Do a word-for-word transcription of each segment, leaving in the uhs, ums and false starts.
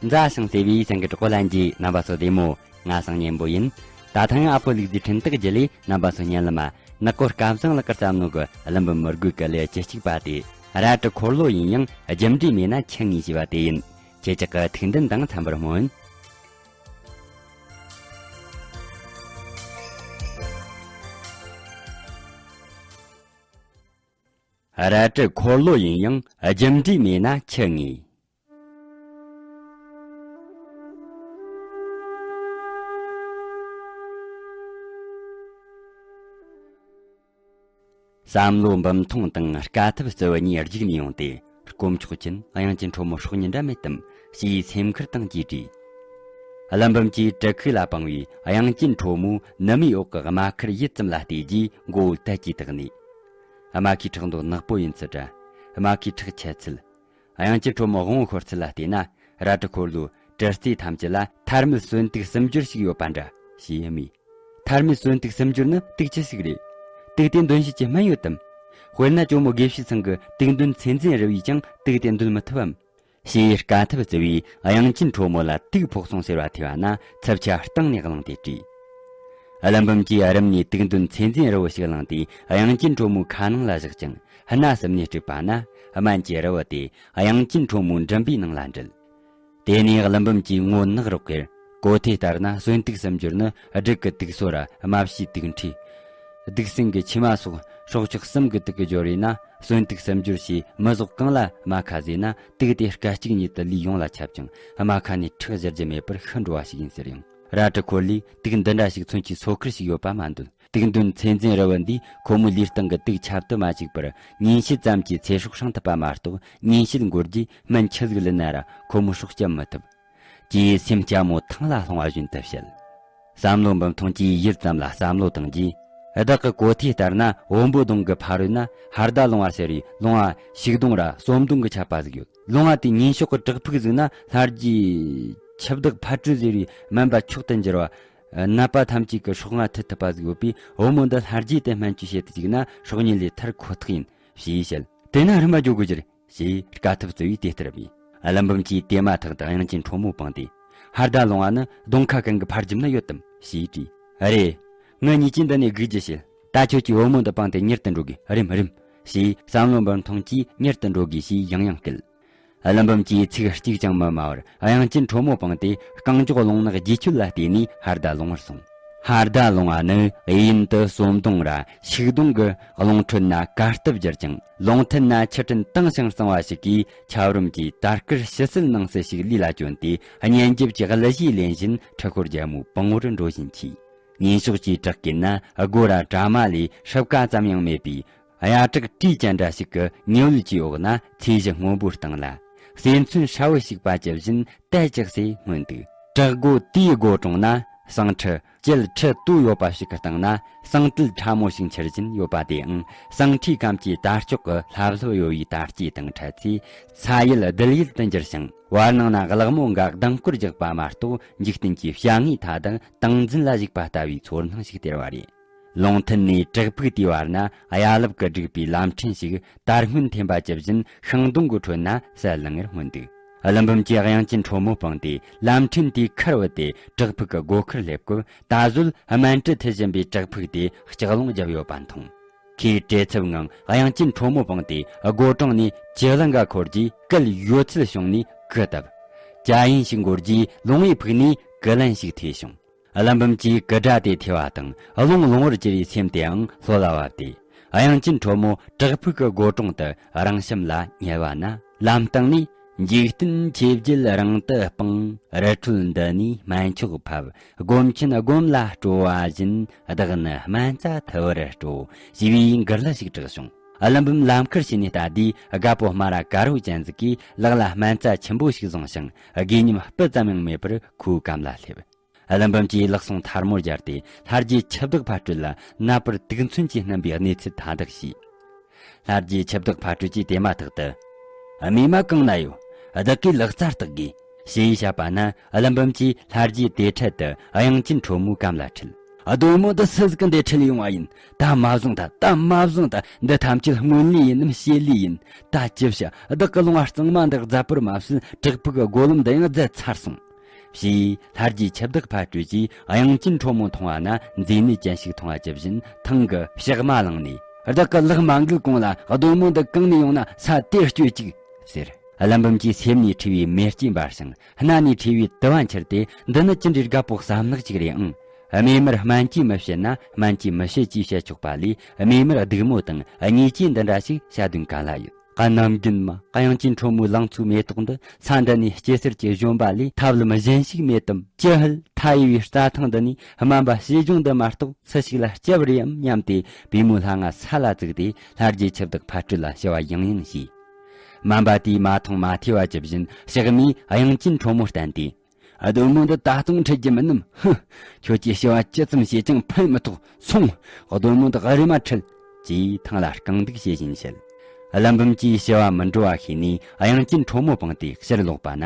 མཛའ་ཞིང་བརྩེ་བའི་སེང་གེ་གྲོགས་པོ་ལྷན་རྒྱས། རྣམ་པ་ཚོ་བདེ་མོ། ང་སང་ཉན་པོ་ཡིན། ད་ཐེངས་ཨ་ཕོ་ལུག་རྫིའི་འཕྲིན་སྟེགས་བརྒྱུད་ལས་རྣམ་པ་ཚོ་སྙན་ལམ་མ་ནག་པོ་སྐལ་བཟང་ལགས་ཀྱིས་བརྩམས་ནོ་གི་གླུ་འབུམ་མི་རྒོད་ཀྱི་གླུ་བཅུ་གཅིག་པ་དེ། རལ་གྲི་འཁོར་ལོ་ཡིན་ཡང་རྒྱུ་འབྲས་མེད་ན་ཆི་ངེས་ཞེས་པ་དེ་ཡིན། ཁྱེད་ཅག་གི་ཐུགས་འདུན་དང་འཚམ་པར་སྨོན། རལ་གྲི་འཁོར་ལོ་ཡིན་ཡང་རྒྱུ་འབྲས་མེད་ན་ཆི་ངེས། བསམ་བློ་འབུམ་ཐོང་དང་དཀའ་ཐུབ་རྩི་བ་གཉིས་རྒྱུགས་ནས་ཡོང་སྟེ། དཀོན་མཆོག་མཁྱེན། གཡང་ཅན་ཁྲོ་མོ་སྲོག་ཉིད་འདྲ་མེད་དམ། ཞེས་སེམས་ཁུར་དང་གཅིག་བྲིས། ཀླུ་འབུམ་གྱིས་གྲི་ཁུག་ལ་སྤངས་པའི་གཡང་ཅན་ཁྲོ་མོ་ནུ་མའི་འོག་གི་རྨ་ཁར་ཡུད་ཙམ་ལ་བལྟས་རྗེས། མགོ་བོ་དལ་གྱིས་བཏེགས་ནས། རྨ་ཁའི་ཁྲག་མདོག་ནག་པོ་ཡིན་ཚུལ་ར། རྨ་ཁའི་ཁྲག་ཆད་ཚུལ། གཡང་ཅན་ཁྲོ་མོ་དབང་བོ་ཤོར་ཚུལ་ལ་བལྟས་ན། རལ་གྲི་འཁོར་ལོའི་གྲི་རྩེ་ཐམས་ཅད་ལ་ཐར་མེད་གསོན་དུག་སུམ་སྦྱོར་ཞིག་ཡོད་པ་འདྲ། ཞེས་སྨྲས། ཐར་མེད་གསོན་དུག་སུམ་སྦྱོར་ནི་དུག་ཅི་ཞིག་རེད། དུག་དེ་འདོན་བྱེད་ཀྱི་སྨན་ཡོད་དམ། དཔེར་ན་ཇོ་མོ་དགེ་བཤེས་ཚང་གི་དུག་འདོན་ཚེ་འཛིན་རི་བོས་ཀྱང་དུག་དེ་འདོན་མི་ཐུབ་བམ། ཞེས་དཀའ་ཐུབ་རྩི་བས་གཡང་ཅན་ཁྲོ་མོ་ལ་དུག་ཕོག་སོང་ཟེར་བ་ཐོས་པ་ན། འཚབ་ཆ་སྟེང་ནས་བླངས་ཏེ་བྲིས། ཀླུ་འབུམ་གྱིས་རུམ་ནས་དུག་འདོན་ཚེ་འཛིན་རི་བོ་ཞིག་བླངས་ཏེ། གཡང་ཅན་ཁྲོ་མོའི་ཁ་ནང་ལ་བཞག་ཅིང་། སྣ་ཟུམ་ནས་དཀྲུགས་པ་ན། སྨན་གྱི་རི་བོ་དེ་གཡང་ཅན་ཁྲོ་མོའི་མགྲིན་པའི་ནང་ལ་འདྲིལ། དེ་ནས་ཀླུ་འབུམ་གྱིས་ངོ་ནག་རོག་གེར། གོ་ཐོས་ལྟར་ན་གསོན་དུག་སུམ་སྦྱོར་ནི། སྦྲུལ་གྱི་དུག་སོ་ར། རྨ་བྱའི་དུག་མཁྲིས། སྡིག་སྲིན་གྱི་མཆིལ་མ་སོགས་སྲོག་ཆགས་གསུམ་གྱི་དུག་གི་སྦྱོར་བས་ན། གསོན་དུག་སུམ་སྦྱོར་ཞེས་མི་ཟོག་གང་ལ་རྨ་ཁ་ཟོས་ན། དུག་དེ་སྐད་ཅིག་ཉིད་དུ་ལུས་ཡོངས་ལ་ཁྱབ་ཅིང་། རྨ་ཁ་ནས་ཁྲག་བཞུར་རྒྱུ་མེད་པར་ཤི་འགྲོ་བ་ཞིག་ཡིན་ཟེར་ཡང་། རལ་གྲི་འཁོར་ལོས་དུག་འདི་འདྲ་ཞིག་མཚོན་གྱི་སོ་ཁུར་ཞིག་ཡོད་པ་མ་འདོད། དུག་འདོན་ཚེ་འཛིན་རི་བོ་འདིས་ཁོ་མོའི་ལུས་སྟེང་གི་དུག་ཁྱབ་ཏུ་མ་བཅུག་པར། ཉིན་ཕྱེད་ཙམ་གྱི་ཚེ་སྲོག་སྲུང་ཐུབ་པ་མ་གཏོགས། ཉིན་ཕྱེད་འགོར་རྗེས་སྨན་ཆི་ཟིག་ལུད་ན་ར་ཁོ་མོ་སྲོག་སྐྱབས་མི་ཐུབ། ཅེས་སེམས་སྐྱ་མོ་ཐང་ལ་ལྷུང་བ་བཞིན་དུ་བཤད། བསམ་བློ་འབུམ་ཐོང་གིས་ཡུད་ཙམ་ལ་བསམ་བློ་བཏང་རྗེས། བདག་གི་གོ་ཐོས་ལྟར་ན། བོན་པོ་གདོང་གི་ཕ་རོལ་ན་ཧར་ཟླ་ལུང་བ་ཟེར་བའི་ལུང་བ་ཤིག་གདོང་ར་ཟོམ་གདོང་གི་ཆད་པ་ཟིག་ཡོད། ལུང་བ་དེའི་ཉིན་ཕྱོགས་ཀྱི་བྲག་ཕུག་ཟིག་ན། ལྷ་རྗེ་འཆི་བདག་ཕ་སྤྲུལ་ཟེར་བའི་སྨན་པ་མཆོག་ཏུ་འགྱུར་བ། ནད་པ་ཐམས་ཅད་ཀྱི་སྲོག་སྔ་མཐུད་ཐུབ་པ་ཟིག་ཡོད་པས། བུ་མོ་འདི་ལྷ་རྗེ་དེ་སྨན་བཅོས་བྱེད་དུ་བཅུག་ན་སྲོག་ཉིད་ལས་ཐར་ཁོ་ཐག་ཡིན། ཞེས་བཤད། དེ་ན་རིམ་པ་འགྱོ་དགོས་ཀྱི་རེད། ཞེས་དཀའ་ཐུབ་རྩི་བས་དེ་ལྟར་སྨྲས། ཀླུ་འབུམ་གྱིས་དེ་མ་ཐག་ཏུ་གཡང་ཅན་ཁྲོ་མོ་སྤངས་ཏེ། ཧར་ཟླ་ལུང་བ་ནི་གདོང་ཁ་གང་གི་ཕར་རྒྱབ་ན་ཡོད་དམ། ཞེས་དྲིས། རེད། ངེད་གཉིས་ཀྱིས་འདི་ནས་སྒུག་རྒྱུ་བྱེད། ད་ཁྱོད་ཀྱིས་བུ་མོ་འདི་སྤངས་ཏེ་མྱུར་དུ་འགྲོ་དགོས། རིམ་རིམ། ཞེས་བསམ་བློ་འབུམ་ཐོང་གིས་མྱུར་དུ་འགྲོ་དགོས་ཞེས་ཡང་ཡང་བསྐུལ། ཀླུ་འབུམ་གྱིས་ཚིག་གཅིག་ཀྱང་མི་སྨྲ་བར། གཡང་ཅན་ཁྲོ་མོ་སྤངས་ཏེ། རྐང་མགྱོགས་རླུང་ནག་རྗེས་ཆོད་ལ་བལྟས་ནས་ཧར་ཟླ་ལུང་བར་སོང་། ཧར་ཟླ་ལུང་བ་ནི་གཡས་གཡོན་དུ་ཟོམ་གདོང་ར་ཤིག་གདོང་གི་རླུང་ཁྲོད་ན་གར་སྟབས་འགྱུར་ཅིང་། ལུང་མཐུད་ན་ཆུ་ཕྲན་དྭངས་ཤིང་གཙང་བ་ཞིག་གིས། ཆབ་རོམ་གྱི་དར་དཀར་ཕྱི་སིལ་ནང་སིལ་ཞིག་ལུས་ལ་གྱོན་ཏེ། གཉེན་རྒྱབ་ཀྱི་གླུ་གཞས་ལེན་བཞིན་འཕྲུལ་འཁོར་རྒྱལ་མོའི་པང་ངོར་འགྲོ་བཞིན་མཆིས། ཉིན་ཕྱོགས་ཀྱི་བྲག་དཀྱིལ་ན་སྒོ་ར་གྲ་མ་ལས་སྲུབས་ཀ་ཙམ་ཡང་མེད་པའི་གཡའ་བྲག་བྲིས་ཅན་འདྲ་ཞིག་གི་ཉི་འོད་ཀྱི་འོག་ན། ཚོས་གཞི་སྔོན་པོའི་སྟེང་ལ་ཟས་མཚོན་ཧྲ་བོ་ཞིག་པ་ཇི་བཞིན་དལ་ཅིག་སེ་སྔོན་འདུག། བྲག་སྒོ་དེའི་སྒོ་དྲུང་ན་ཟངས་ཁྲི་བཅད་ཁྲི་དོ་ཡོད་པ་ཞིག་གི་སྟེང་ན། ཟངས་དུལ་ཕྲ་མོ་ཞིག་འཁྱིལ་བཞིན་ཡོད་པ་དེའང་ཟངས་ཁྲིའི་སྐམ་གྱི་དར་ལྕོག་གི་ལྷབ་ལྷུབ་གཡོ་བའི་དར་སྐྱེས་དང་འཕྲད་ཚེ། ས་ཡལ་རྡུལ་ཡུལ་དུ་འགྱུར་ཞིང་། བར་སྣང་ན་གླག་མོ་འགའ་ལྡིང་སྐོར་རྒྱག་པ་མ་གཏོགས། འཇིག་རྟེན་གྱི་བྱ་དངོས་མཐའ་དག་ཏིང་འཛིན་ལ་གཞིགས་པ་ལྟ་བུའི་ཚོར་སྣང་ཞིག་སྟེར་བ་རེད། ལུང་མཐུད་ནས་བྲག་ཕུག་དེའི་བར་ན་གཡའ་རླབས་ཀྱིས་བསྒྲིགས་པའི་ལམ་ཕྲན་ཞིག་དར་སྔོན་འཐེན་པ་ཇི་བཞིན་ཤིང་སྡོང་གི་ཁྲོད་ན་གསལ་ལེ་ངེར་སྔོན་འདུག། ཀླུ་འབུམ་གྱིས་གཡང་ཅན་ཁྲོ་མོ་སྤངས་ཏེ། ལམ་ཕྲན་དེའི་ཁར་བུད་དེ་བྲག་ཕུག་གི་སྒོ་ཁར་སླེབས་སྐབས། ད་གཟོད་སྨན་གྲུ་མཐུད་བཞིན་པའི་བྲག་ཕུག་དེ་ལྕགས་ལུང་བརྒྱབ་ཡོད་པ་མཐོང་། ཁོས་བྲེལ་འཚུབ་ངང་གཡང་ཅན་ཁྲོ་མོ་སྤངས་ཏེ། སྒོ་དྲུང་ནས་ཅི་ལ་འགའ་འཁོར་རྗེས། སྐད་ཡོད་ཚད་བྱུང་ནས་གུ་བཏབ། ཅ་ཡིན་ཞིག་འགོར་རྗེས། ལུང་བའི་ཕུག་ནས་གུ་ལན་ཞིག་ཐོས་བྱུང་། ཀླུ་འབུམ་གྱིས་གུ་སྒྲ་དེ་ཐོས་པ་དང་། རླུང་ལུང་བར་གྱུར་བའི་སེམས་དེའང་ལྷོད་ལ་བབས་ཏེ། གཡང་ཅན་ཁྲོ་མོ་བྲག་ཕུག་གི་སྒོ་དྲུང་དུ་རང་བྱམས་ལ་ཉལ་བ་ན། ལམ་སྟེང་ནས། འཇིག་རྟེན་ཆོས་བརྒྱད་རང་དུ་སྤངས། རི་ཁྲོད་འདི་ནས་སྨན་མཆོག་ཕབ། སྒོམ་ཆེན་སྒོམ་ལ་སྤྲོ་བ་བཞིན། བདག་ནི་སྨན་རྩྭ་འཐུ་བར་སྤྲོ། ཞེས་པའི་མགུར་གླུ་ཞིག་གྲགས་བྱུང་། ཀླུ་འབུམ་ལམ་ཁར་ཕྱིན་ནས་ལྟ་དུས། རྒད་པོ་སྨ་ར་དཀར་བོ་ཅན་ཟིག་གིས་ལག་ལ་སྨན་རྩྭ་ཆེན་པོ་ཞིག་བཟུང་ཞིང་། དགེ་ཉམས་སྤུ་ཙམ་ཡང་མེད་པར་ཁོའི་གམ་ལ་སླེབས། ཀླུ་འབུམ་གྱིས་ལག་ཟུང་ཐལ་མོ་སྦྱར་ཏེ། ལྷ་རྗེ་འཆི་བདག་ཕ་སྤྲུལ་ལ་ནད་པར་དུག་མཚོན་གྱིས་བསྣུན་པའི་གནས་ཚུལ་མཐའ་དག་ཞུས། ལྷ་རྗེ་འཆི་བདག་ཕ་སྤྲུལ་གྱིས་དེ་མ་ཐག་ཏུ། རྨས་མ་གང་ན་ཡོད། བདག་གིས་ལག་རྩལ་བརྟག་དགོས། ཞེས་བཤད་པ་ན། ཀླུ་འབུམ་གྱིས་ལྷ་རྗེ་དེ་འཕྲལ་དུ་གཡང་ཅན་ཁྲོ་མོའི་གམ་ལ་ཁྲིད། སྡོད་མོ་འདི་སུ་ཟིག་གི་འདི་ཁྲིད་ཡོང་བ་ཡིན། ད་མ་བཟུང་། ད་ད་མ་བཟུང་། ད་འདི་ཐམས་ཅད་སྔོན་ལས་ཡིན་ནམ་ཕྱི་ལས་ཡིན། ད་ཅི་བྱ། བདག་གི་ལུང་བ་གཙང་མ་འདི་རྫ་བུར་མ་བྱིན། བྲག་ཕུག་གི་སྒོ་ལམ་འདི་ཡང་རྫད་ཚར་སོང་། ཞེས་ལྷ་རྗེ་ཆུ་བདག་ཕ་སྤྲུལ་གྱིས་དབྱངས་ཅན་ཁྲོ་མོ་མཐོང་བ་ན་མཛེ་ནད་ཅན་ཞིག་མཐོང་བ་ཇི་བཞིན་ཐང་གི་ཕྱག་མ་བླངས་ནས། བདག་གི་ལག་མ་འགུལ་གོང་ལ་སྡོད་མོ་འདི་གང་ནས་ཡོང་ན་ས་དེར་སྐྱོལ་ཅིག་ཟེར། ཀླུ་འབུམ་གྱི་སེམས་ནས་འཁྲུལ་བའི་མེ་ལྕེ་འབར་ཞིང་། སྣ་ནས་འཁྲུལ་བའི་དུ་བ་འཁྱིལ་ཏེ། འདི་ནི་ཅི་འདྲའི་དགའ་པོ་བསམ་ནག་ཅིག་རེད་ཨང་། རྨེ་མར་སྨན་གྱིས་མི་བྱེད་ན་སྨན་གྱིས་མི་བྱེད་ཅེས་བཤད་ཆོག་པ་ལས། རྨེ་མར་སྡིག་མོ་དང་བརྙས་བཅོས་འདི་འདྲ་ཞིག་བྱ་དོན་ག་ལ་ཡོད། གནམ་རྒྱུན་མ་དབྱངས་ཅན་ཁྲོ་མོའི་ལང་ཚོའི་མེ་ཏོག་འདི་ས་འདི་ནས་སྐྱེ་སར་གྱི་གཞོན་པ་ལས་ཐབས་ལམ་གཞན་ཞིག་མེད་དམ། ཅི་ཕལ་མཐའ་ཡས་པའི་རྩྭ་ཐང་འདི་ནས་སྨན་པ་ཞེ་ལྗོངས་འདི་མ་གཏོགས་སུ་ཞིག་ལ་སྐྱབས་རེ་འམ་སྙམ་སྟེ། པུས་མོའི་ལྷ་ང་ས་ལ་བཙུགས་ཏེ་ལྷ་རྗེ་ཆུ་བདག་ཕ་སྤྲུལ་ལ་ཞུ་བ་ཡང་ཡང་བྱས། སྨན་པ་དེས་མ་མཐོང་མ་ཐོས་པ་ཇི་བཞིན་ཕྱག་མས་དབྱངས་ཅན་ཁྲོ་མོར་བསྟན་ཏེ། སྡོད་མོ་འདི་ད་དུང་ཁྲིད་རྒྱུ་མིན་ནམ། ཧུ། ཁྱོད་ཀྱིས་ཞུ་བ་ཅི་ཙམ་བྱས་ཀྱང་ཕན་མི་ཐོགས། སོང་། སྡོད་མོ་འདི་རེ་མ་ཁྲིད། ཅེས་ཐང་ལ་རྐང་འདུག་བྱེད་བཞིན་བཤད། ཀླུ་འབུམ་གྱིས་ཞུ་བ་མི་འགྲོ་བ་ཤེས་ནས་དབྱངས་ཅན་ཁྲོ་མོ་སྤངས་ཏེ་ཕྱིར་ལོག་པ་ན།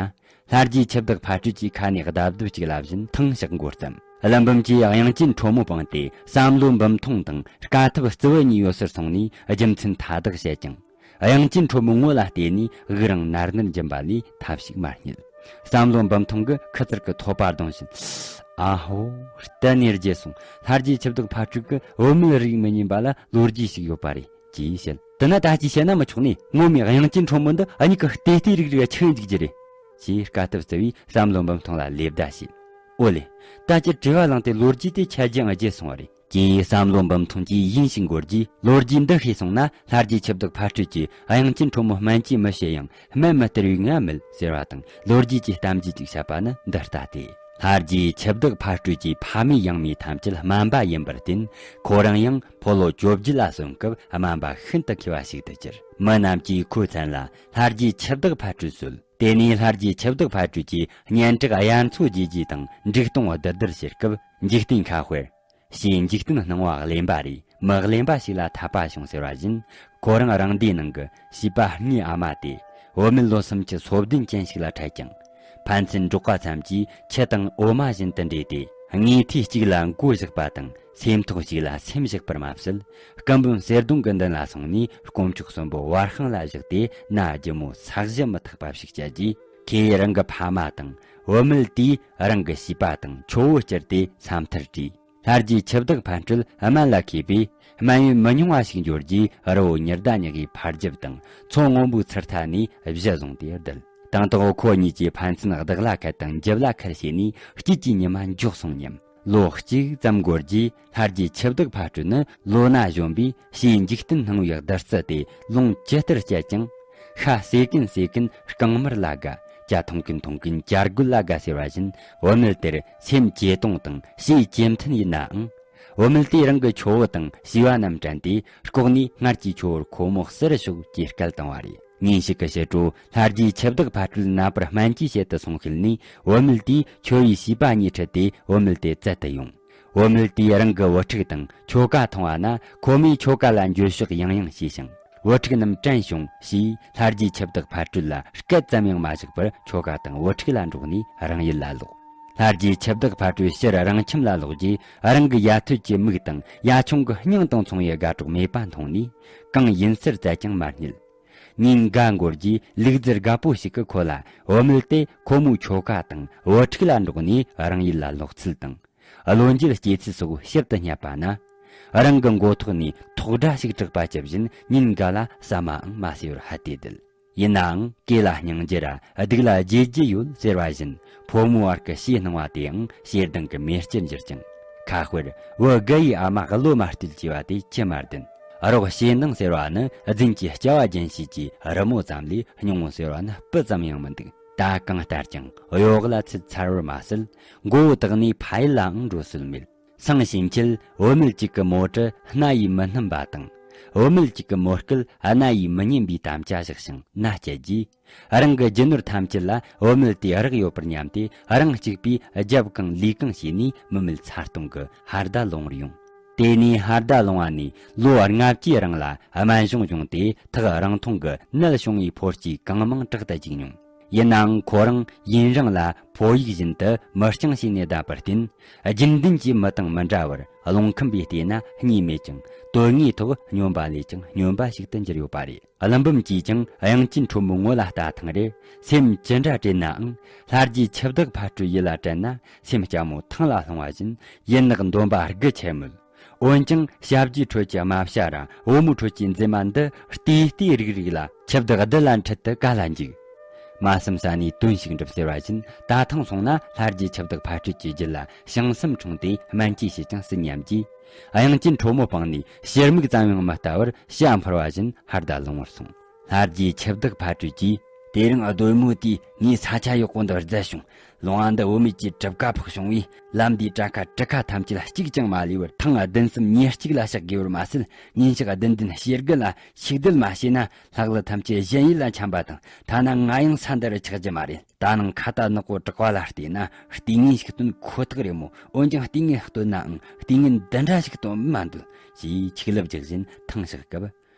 ལྷ་རྗེ་ཆུ་བདག་ཕ་སྤྲུལ་གྱིས་ཁ་ནས་རྡབ་རྡབ་ཅིག་ལབ་བཞིན་ཐང་ཞག་མགོ་བརྩམས། ཀླུ་འབུམ་གྱིས་དབྱངས་ཅན་ཁྲོ་མོ་སྤངས་ཏེ་བསམ་བློ་འབུམ་ཐོང་དང་དཀའ་ཐུབ་རྩི་བུ་གཉིས་ཡོད་སར་སོང་ནས་རྒྱུ་མཚན་མཐའ་དག་བཤད་ཀྱང་། དབྱངས་ཅན་ཁྲོ་མོའི་ངོ་ལ་བལྟས་ནས་དབུགས་རིང་ནར་ནར་འབྱིན་པ་ལས་ཐབས་ཤིག་མ་རྙེད། བསམ་བློ་འབུམ་ཐོང་གིས་ཁུ་ཚུར་གྱི་ཐོད་པ་བརྡུངས་བཞིན། ཨ་ཧོ། གཏན་ནས་བརྗེད་སོང་། ལྷ་རྗེ་ཆུ་བདག་ཕ་སྤྲུལ་གྱིས་བུད་མེད་རིགས་མི་ཉན་པ་ལ་ལོ་རྒྱུས་ཤིག་ཡོད་པ་རེད། ཅེས་བཤད། དེ་ན་ད་ཅི་བཤད་ན་མི་ཆོག་ནི། ངོ་མའི་དབྱངས་ཅན་ཁྲོ་མོ་འདི་གཉིད་ཀྱི་ལྟེ་ལྟེ་རིག་རིག་ཆགས་འཇུག་རྒྱུ་རེད། ཅེས་དཀའ་ཐུབ་རྩི་བས་བསམ་བློ་འབུམ་ཐོང་ལ་ལེ་བདའ་བྱས། ཨོ་ལེ། ད་ཅི་བྲེལ་བ་ལངས་ཏེ་ལོ་རྒྱུས་དེ་ཆ་རྒྱུས་བརྗེད་སོང་བ་རེད། ཀྱེ། བསམ་བློ་འབུམ་ཐོང་གིས་ཡིན་ཞིག་འགོར་རྗེས་ལོ་རྒྱུས་འདི་ཤེས་སོང་ན། ལྷ་རྗེ་ཆུ་བདག་ཕ་སྤྲུལ་གྱིས་དབྱངས་ཅན་ཁྲོ་མོ་སྨན་གྱིས་མི་བྱེད་ཡང་སྨན་མི་སྟེར་བའི་ངལ་མེད་ཟེར་བ་དང་། ལོ་རྒྱུས་ཀྱི་གཏམ་རྒྱུད་ཅིག་བཤད་པ་ནི་འདི་ལྟ་སྟེ། ལྷ་རྗེ་ཆུ་བདག་ཕ་སྤྲུལ་གྱི་ཕ་མེས་ཡང་མེས་ཐམས་ཅད་སྨན་པ་ཡིན་པར་བརྟེན། ཁོ་རང་ཡང་ཕོ་ལོ་བཅོ་བརྒྱད་ལ་སོན་སྐབས་སྨན་པ་ཤིན་ཏུ་མཁས་པ་ཞིག་ཏུ་གྱུར། མི་རྣམས་ཀྱིས་ཁོའི་མཚན་ལ་ལྷ་རྗེ་ཆུ་བདག་ཕ་སྤྲུལ་གསོལ། དེ་ནས་ལྷ་རྗེ་ཆུ་བདག་ཕ་སྤྲུལ་གྱིས་སྙན་གྲགས་དབྱར་མཚོ་རྒྱས་རྒྱས་དང་། འབྲུག་སྟོང་བདུད་བདུལ་བྱེད་སྐབས། འཇིག་རྟེན་ཁ་དཔེར། ཞེས་འཇིག་རྟེན་སྣང་བ་གླེན་པ་རེད། མི་གླེན་པ་ཞིག་ལ་འཐད་པ་བྱུང་ཟེར་བ་བཞིན། ཁོ་རང་རང་སྡེའི་ནང་གི་བྱིས་པ་ལྔའི་ཨ་མ་དེ་བུད་མེད་ལོ་སུམ་ཅུ་སོ་བདུན་ཅན་ཞིག་ལ་འཕྲད་ཀྱང་། ཕན་ཚུན་འགྲོགས་པ་ཙམ་གྱིས་ཁྱི་དང་འོ་མ་བཞིན་དུ་འདྲེས་ཏེ། ངོ་ཐུག་གཅིག་ལ་མགོ་བཞག་པ་དང་། སེམས་ཐོག་གཅིག་ལ་སེམས་བཞག་པར་མ་ཟད། སྐུ་འབུམ་གསེར་གདུང་གི་མདུན་ལ་སོང་ནས་དཀོན་མཆོག་གསུམ་པོ་བར་ཤིང་ལ་བཞག་སྟེ། ན་རྒྱུ་མོ་ས་གཞི་མི་ཐེག་པ་ཞིག་བྱས་རྗེས། ཁོས་རང་གི་ཕ་མ་དང་། བུད་མེད་དེས་རང་གི་བྱིས་པ་དང་ཁྱོ་བོ་བསྐྱུར་ཏེ་ས་མཐར་བྲོས། ལྷ་རྗེ་ཆུ་བདག་ཕ་སྤྲུལ་སྨན་ལ་མཁས་པས། སྨན་ཡོན་མི་ཉུང་བ་ཞིག་འབྱོར་རྗེས། རི་བོ་ཉི་ཟླ་ཉི་ཟླའི་ཕ་རྒྱབ་དང་མཚོ་སྔོན་པོའི་ཚུར་མཐའ་ནས་གཞི་བཟུང་སྟེ་བསྡད། དང་ཐོག་ཁོ་གཉིས་ཀྱི་ཕན་ཚུན་བདག་ལ་ཁད་དང་འཇབ་ལ་ཁད་བྱས་ནས། དཀྱིལ་གྱི་ཉི་མ་མགྱོགས་སོང་སྙམ། ལོ་གཅིག་ཙམ་འགོར་རྗེས། ལྷ་རྗེ་ཆུ་བདག་ཕ་སྤྲུལ་ནི་ལོ་ན་གཞོན་པས། ཕྱིའི་འཇིག་རྟེན་སྣང་བའི་བདུད་རྩི་དེ་ལོངས་ཇི་ལྟར་སྤྱད་ཀྱང་། ཤ་ཟོས་གིན་ཟོས་གིན་རྐང་མར་ལ་དགའ། ཇ་འཐུང་གིན་འཐུང་གིན་ཇ་རྒོད་ལ་དགའ་ཟེར་བ་བཞིན། བུད་མེད་དེར་སེམས་ཇེ་སྟོང་དང་ཞེ་ཇེ་མཐུན་ཡིན་ནའང་། བུད་མེད་དེས་རང་གི་ཁྱོ་བོ་དང་བྱིས་པ་རྣམས་དྲན་ཏེ། ལྐོག་ནས་སྔར་གྱི་ཁྱོ་བོར་ཁོ་མོ་གསོལ་ཞོག་ཅེས་སྐད་བཏང་བ་རེད། ཉིན་ཞིག་གི་ཕྱི་དྲོ། ལྷ་རྗེ་ཆུ་བདག་ཕ་སྤྲུལ་ནད་པར་སྨན་བཅོས་བྱེད་དུ་སོང་ཤུལ་ནས། བུད་མེད་དེས་ཁྱོ་བོའི་བྱིས་པ་གཉིས་ཁྲིད་དེ་བུད་མེད་དེ་བཙལ་དུ་ཡོང་། བུད་མེད་དེས་རང་གི་བུ་ཕྲུག་དང་ཁྱོ་ག་མཐོང་བ་ན། ཁོ་མོས་ཁྱོ་ག་ལ་འགྱོད་བཤགས་ཡང་ཡང་བྱས་ཤིང་། བུ་ཕྲུག་རྣམས་དྲན་བྱུང་ཞེས་ལྷ་རྗེ་ཆུ་བདག་ཕ་སྤྲུལ་ལ་སྐད་ཙམ་ཡང་མ་བཞག་པར། ཁྱོ་ག་དང་བུ་ཕྲུག་ལ་འགྲོགས་ནས་རང་ཡུལ་ལ་ལོག། ལྷ་རྗེ་ཆུ་བདག་ཕ་སྤྲུལ་ཕྱིར་རང་ཁྱིམ་ལ་ལོག་རྗེས། རང་གི་ཡ་ཐོད་ཀྱི་མིག་དང་ཡ་ཆུང་གི་སྙིང་དང་མཚུངས་པའི་དགའ་གྲོགས་མེད་པ་མཐོང་ནས། གང་ཡིན་ཟེར་བཙལ་ཀྱང་མ་རྙེད། ཉིན་འགའ་འགོར་རྗེས། ལུག་རྫི་རྒད་པོ་ཞིག་གིས་ཁོ་ལ། བུད་མེད་དེ་ཁོ་མོའི་ཁྱོ་ག་དང་བུ་ཕྲུག་ལ་འགྲོགས་ནས་རང་ཡུལ་ལ་ལོག་ཚུལ་དང་། བློ་འགྱོད་སྐྱེས་ཚུལ་སོགས་ཞིབ་ཏུ་བསྙད་པ་ན། རང་གི་མགོ་ཐོག་ནས་ཐོག་སྒྲ་ཞིག་གྲགས་པ་ཇི་བཞིན་ཉིན་འགའ་ལ་ཟ་མའང་མ་ཟོས་པར་ཧད་དེ་བསྡད། ཡིན་ནའང་། གོས་ལ་སྙིང་རྗེ་ར་སྡིག་ལ་བརྗེད་རྒྱུ་ཡོད་ཟེར་བ་བཞིན། ཕོ་མོའི་བར་གྱི་ཞེད་སྣང་བ་དེའང་ཞེ་སྡང་གི་མེ་ལྕེར་འགྱུར་ཅིང་། ཁ་དཔེར། བུ་དགུ་ཡི་ཨ་མ་བློ་མ་གཏད་ཅེས་པ་དེ་ཅི་མ་བདེན། རོགས་ཞེད་སྣང་ཟེར་བ་ནི་རྫུན་གྱི་སྐྱ་བ་རྒྱན་བྱེད་ཀྱི་རི་མོ་ཙམ་ལས། སྙིང་བོ་ཟེར་བ་ནི་སྤུ་ཙམ་ཡང་མི་འདུག། ད་གང་ལྟར་ཀྱང་གཡོ་འོག་ལ་ཚུད་ཚར་བར་མ་ཟད། མགོ་བོ་དག་ནས་ཕ་ཡུལ་ལའང་འགྲོ་སྲོལ་མེད། སང་ཕྱིན་ཆད་བུད་མེད་ཅིག་གི་མོ་གྲི་སྣ་ཡིས་མི་སྣུམ་པ་དང་། བུད་མེད་ཅིག་གི་མོ་སྐལ་སྣ་ཡིས་མི་ཉན་པའི་དམ་བཅའ་བཞག་ཞིང་མནའ་བསྐྱལ་རྗེས། རང་གི་རྒྱུ་ནོར་ཐམས་ཅད་ལ་བུད་མེད་དེ་རག་ཡོད་པར་སྙམ་སྟེ། རང་གཅིག་པུས་རྒྱབ་གང་ལུས་གང་བྱས་ནས་མི་མེད་ཚ་སྟོང་གི་ཧར་ཟླ་ལོང་བར་ཡོང་། དེ་ནས་ཧར་ཟླ་ལོང་བ་ནས་ལོ་ལྔ་བཅུའི་རིང་ལ་སྨན་གཞུང་བྱུང་སྟེ། ཐག་རིང་ཐུང་གི་ནད་བྱུང་བའི་ཕོ་སྐྱེས་གང་མང་དྲག་ཏུ་འཇིགས་མྱོང་། ཡིན་ནའང་ཁོ་རང་ཡུན་རིང་ལ་ཕོ་ཡིག་བཞིན་དུ་མི་སྤྱང་བྱས་ནས་བསྡད་པར་བརྟེན། རྒྱུན་ལྡན་གྱི་མི་དང་མི་འདྲ་བར་རླུང་ཁམས་པས་བལྟས་ན་གཉིས་མེད་ཀྱང་། དོན་དངོས་ཐོག་སྨྱོན་པ་ལས་ཀྱང་སྨྱོན་པ་ཞིག་ཏུ་གྱུར་ཡོད་པ་རེད། ཀླུ་འབུམ་གྱིས་ཀྱང་དབྱངས་ཅན་ཁྲོ་མོའི་ངོ་ལ་ལྟ་ཐེངས་རེར། སེམས་ཅི་འདྲ་དྲན་ནའང་། ལྷ་རྗེ་འཆི་བདག་ཕ་སྤྲུལ་ཡིད་ལ་དྲན་ན། སེམས་སྐྱ་མོ་ཐང་ལ་ལྷུང་བ་བཞིན་ཡིད་ནག་འདོན་པ་རྒུད་ཆད་མོད། འོན་ཀྱང་ཞབས་རྗེས་ཁྲོད་ཀྱི་རྨ་བྱ་ར་བུ་མོའི་ཁྲོད་ཀྱི་མཛེས་མ་འདི་ལྟོས་ལྟོས་རིག་རིག་ལ་འཆི་བདག་བདུད་ལ་འཁྲིད་དུ་ག་ལ་འཇུག་མ་བསམ་ས་ནས་དོན་ཞིག་འགྲུབ་ཟེར་བ་བཞིན། ད་ཐེངས་སོང་ན་ལྷ་རྗེ་འཆི་བདག་ཕ་སྤྲུལ་གྱི་རྒྱུད་ལ་བྱང་སེམས་འཁྲུངས་ཏེ་སྨན་བཅོས་བྱེད་ཀྱང་སྲིད་སྙམ་གྱིས། དབྱངས་ཅན་ཁྲོ་མོ་སྤངས་ནས་ཕྱིར་མིག་ཙམ་ཡང་མི་ལྟ་བར་ཞྭ་འཕུར་བ་བཞིན་ཧར་ད་ལུང་བར་སོང་། ལྷ་རྗེ་འཆི་བདག་ཕ་སྤྲུལ་གྱིས། དེ་རིང་གདོད་མའི་དུས་ངས་ས་ཆ་ཡག་པོ་འདི་བརྫད་བྱུང་། ལུང་བ་འདི་བུད་མེད་ཀྱི་གྲུ་ཁ་ཕོག་བྱུང་བས། ལམ་འདིའི་གྲ་ཁ་གྲུ་ཁ་ཐམས་ཅད་གཅིག་ཀྱང་མ་ལུས་པར་ཐེངས་བདུན་གསུམ་ཉེར་གཅིག་ལ་གཤེགས་དགོས་པར་མ་ཟད། ཉིན་ཞག་བདུན་བདུན་ཞེ་དགུ་ལ་ཞིག་སྡུད་མ་བྱས་ན། ལྷ་ཀླུ་ཐམས་ཅད་གཞན་ཡིད་ལ་འཁྱམས་པ་དང་། ཐ་ན་ང་ཡང་ས་འདི་རུ་ཆགས་རྒྱུ་མ་རེད། ད་ནངས་ཁ་ཏ་ནག་པོ་གྲགས་པ་ལ་བལྟས་ན་ལྟས་ངན་ཞིག་སྟོན་ཁོ་ཐག་རེད་མོད། འོན་ཀྱང་ལྟས་ངན་སྟོན་ནའང་ལྟས་ངན་འདི་འདྲ་ཞིག་སྟོན་མི་འདོད་ཅེས་ཆིག་ལབ་རྒྱག་བཞིན་ཐང་གཤགས་སྐབས།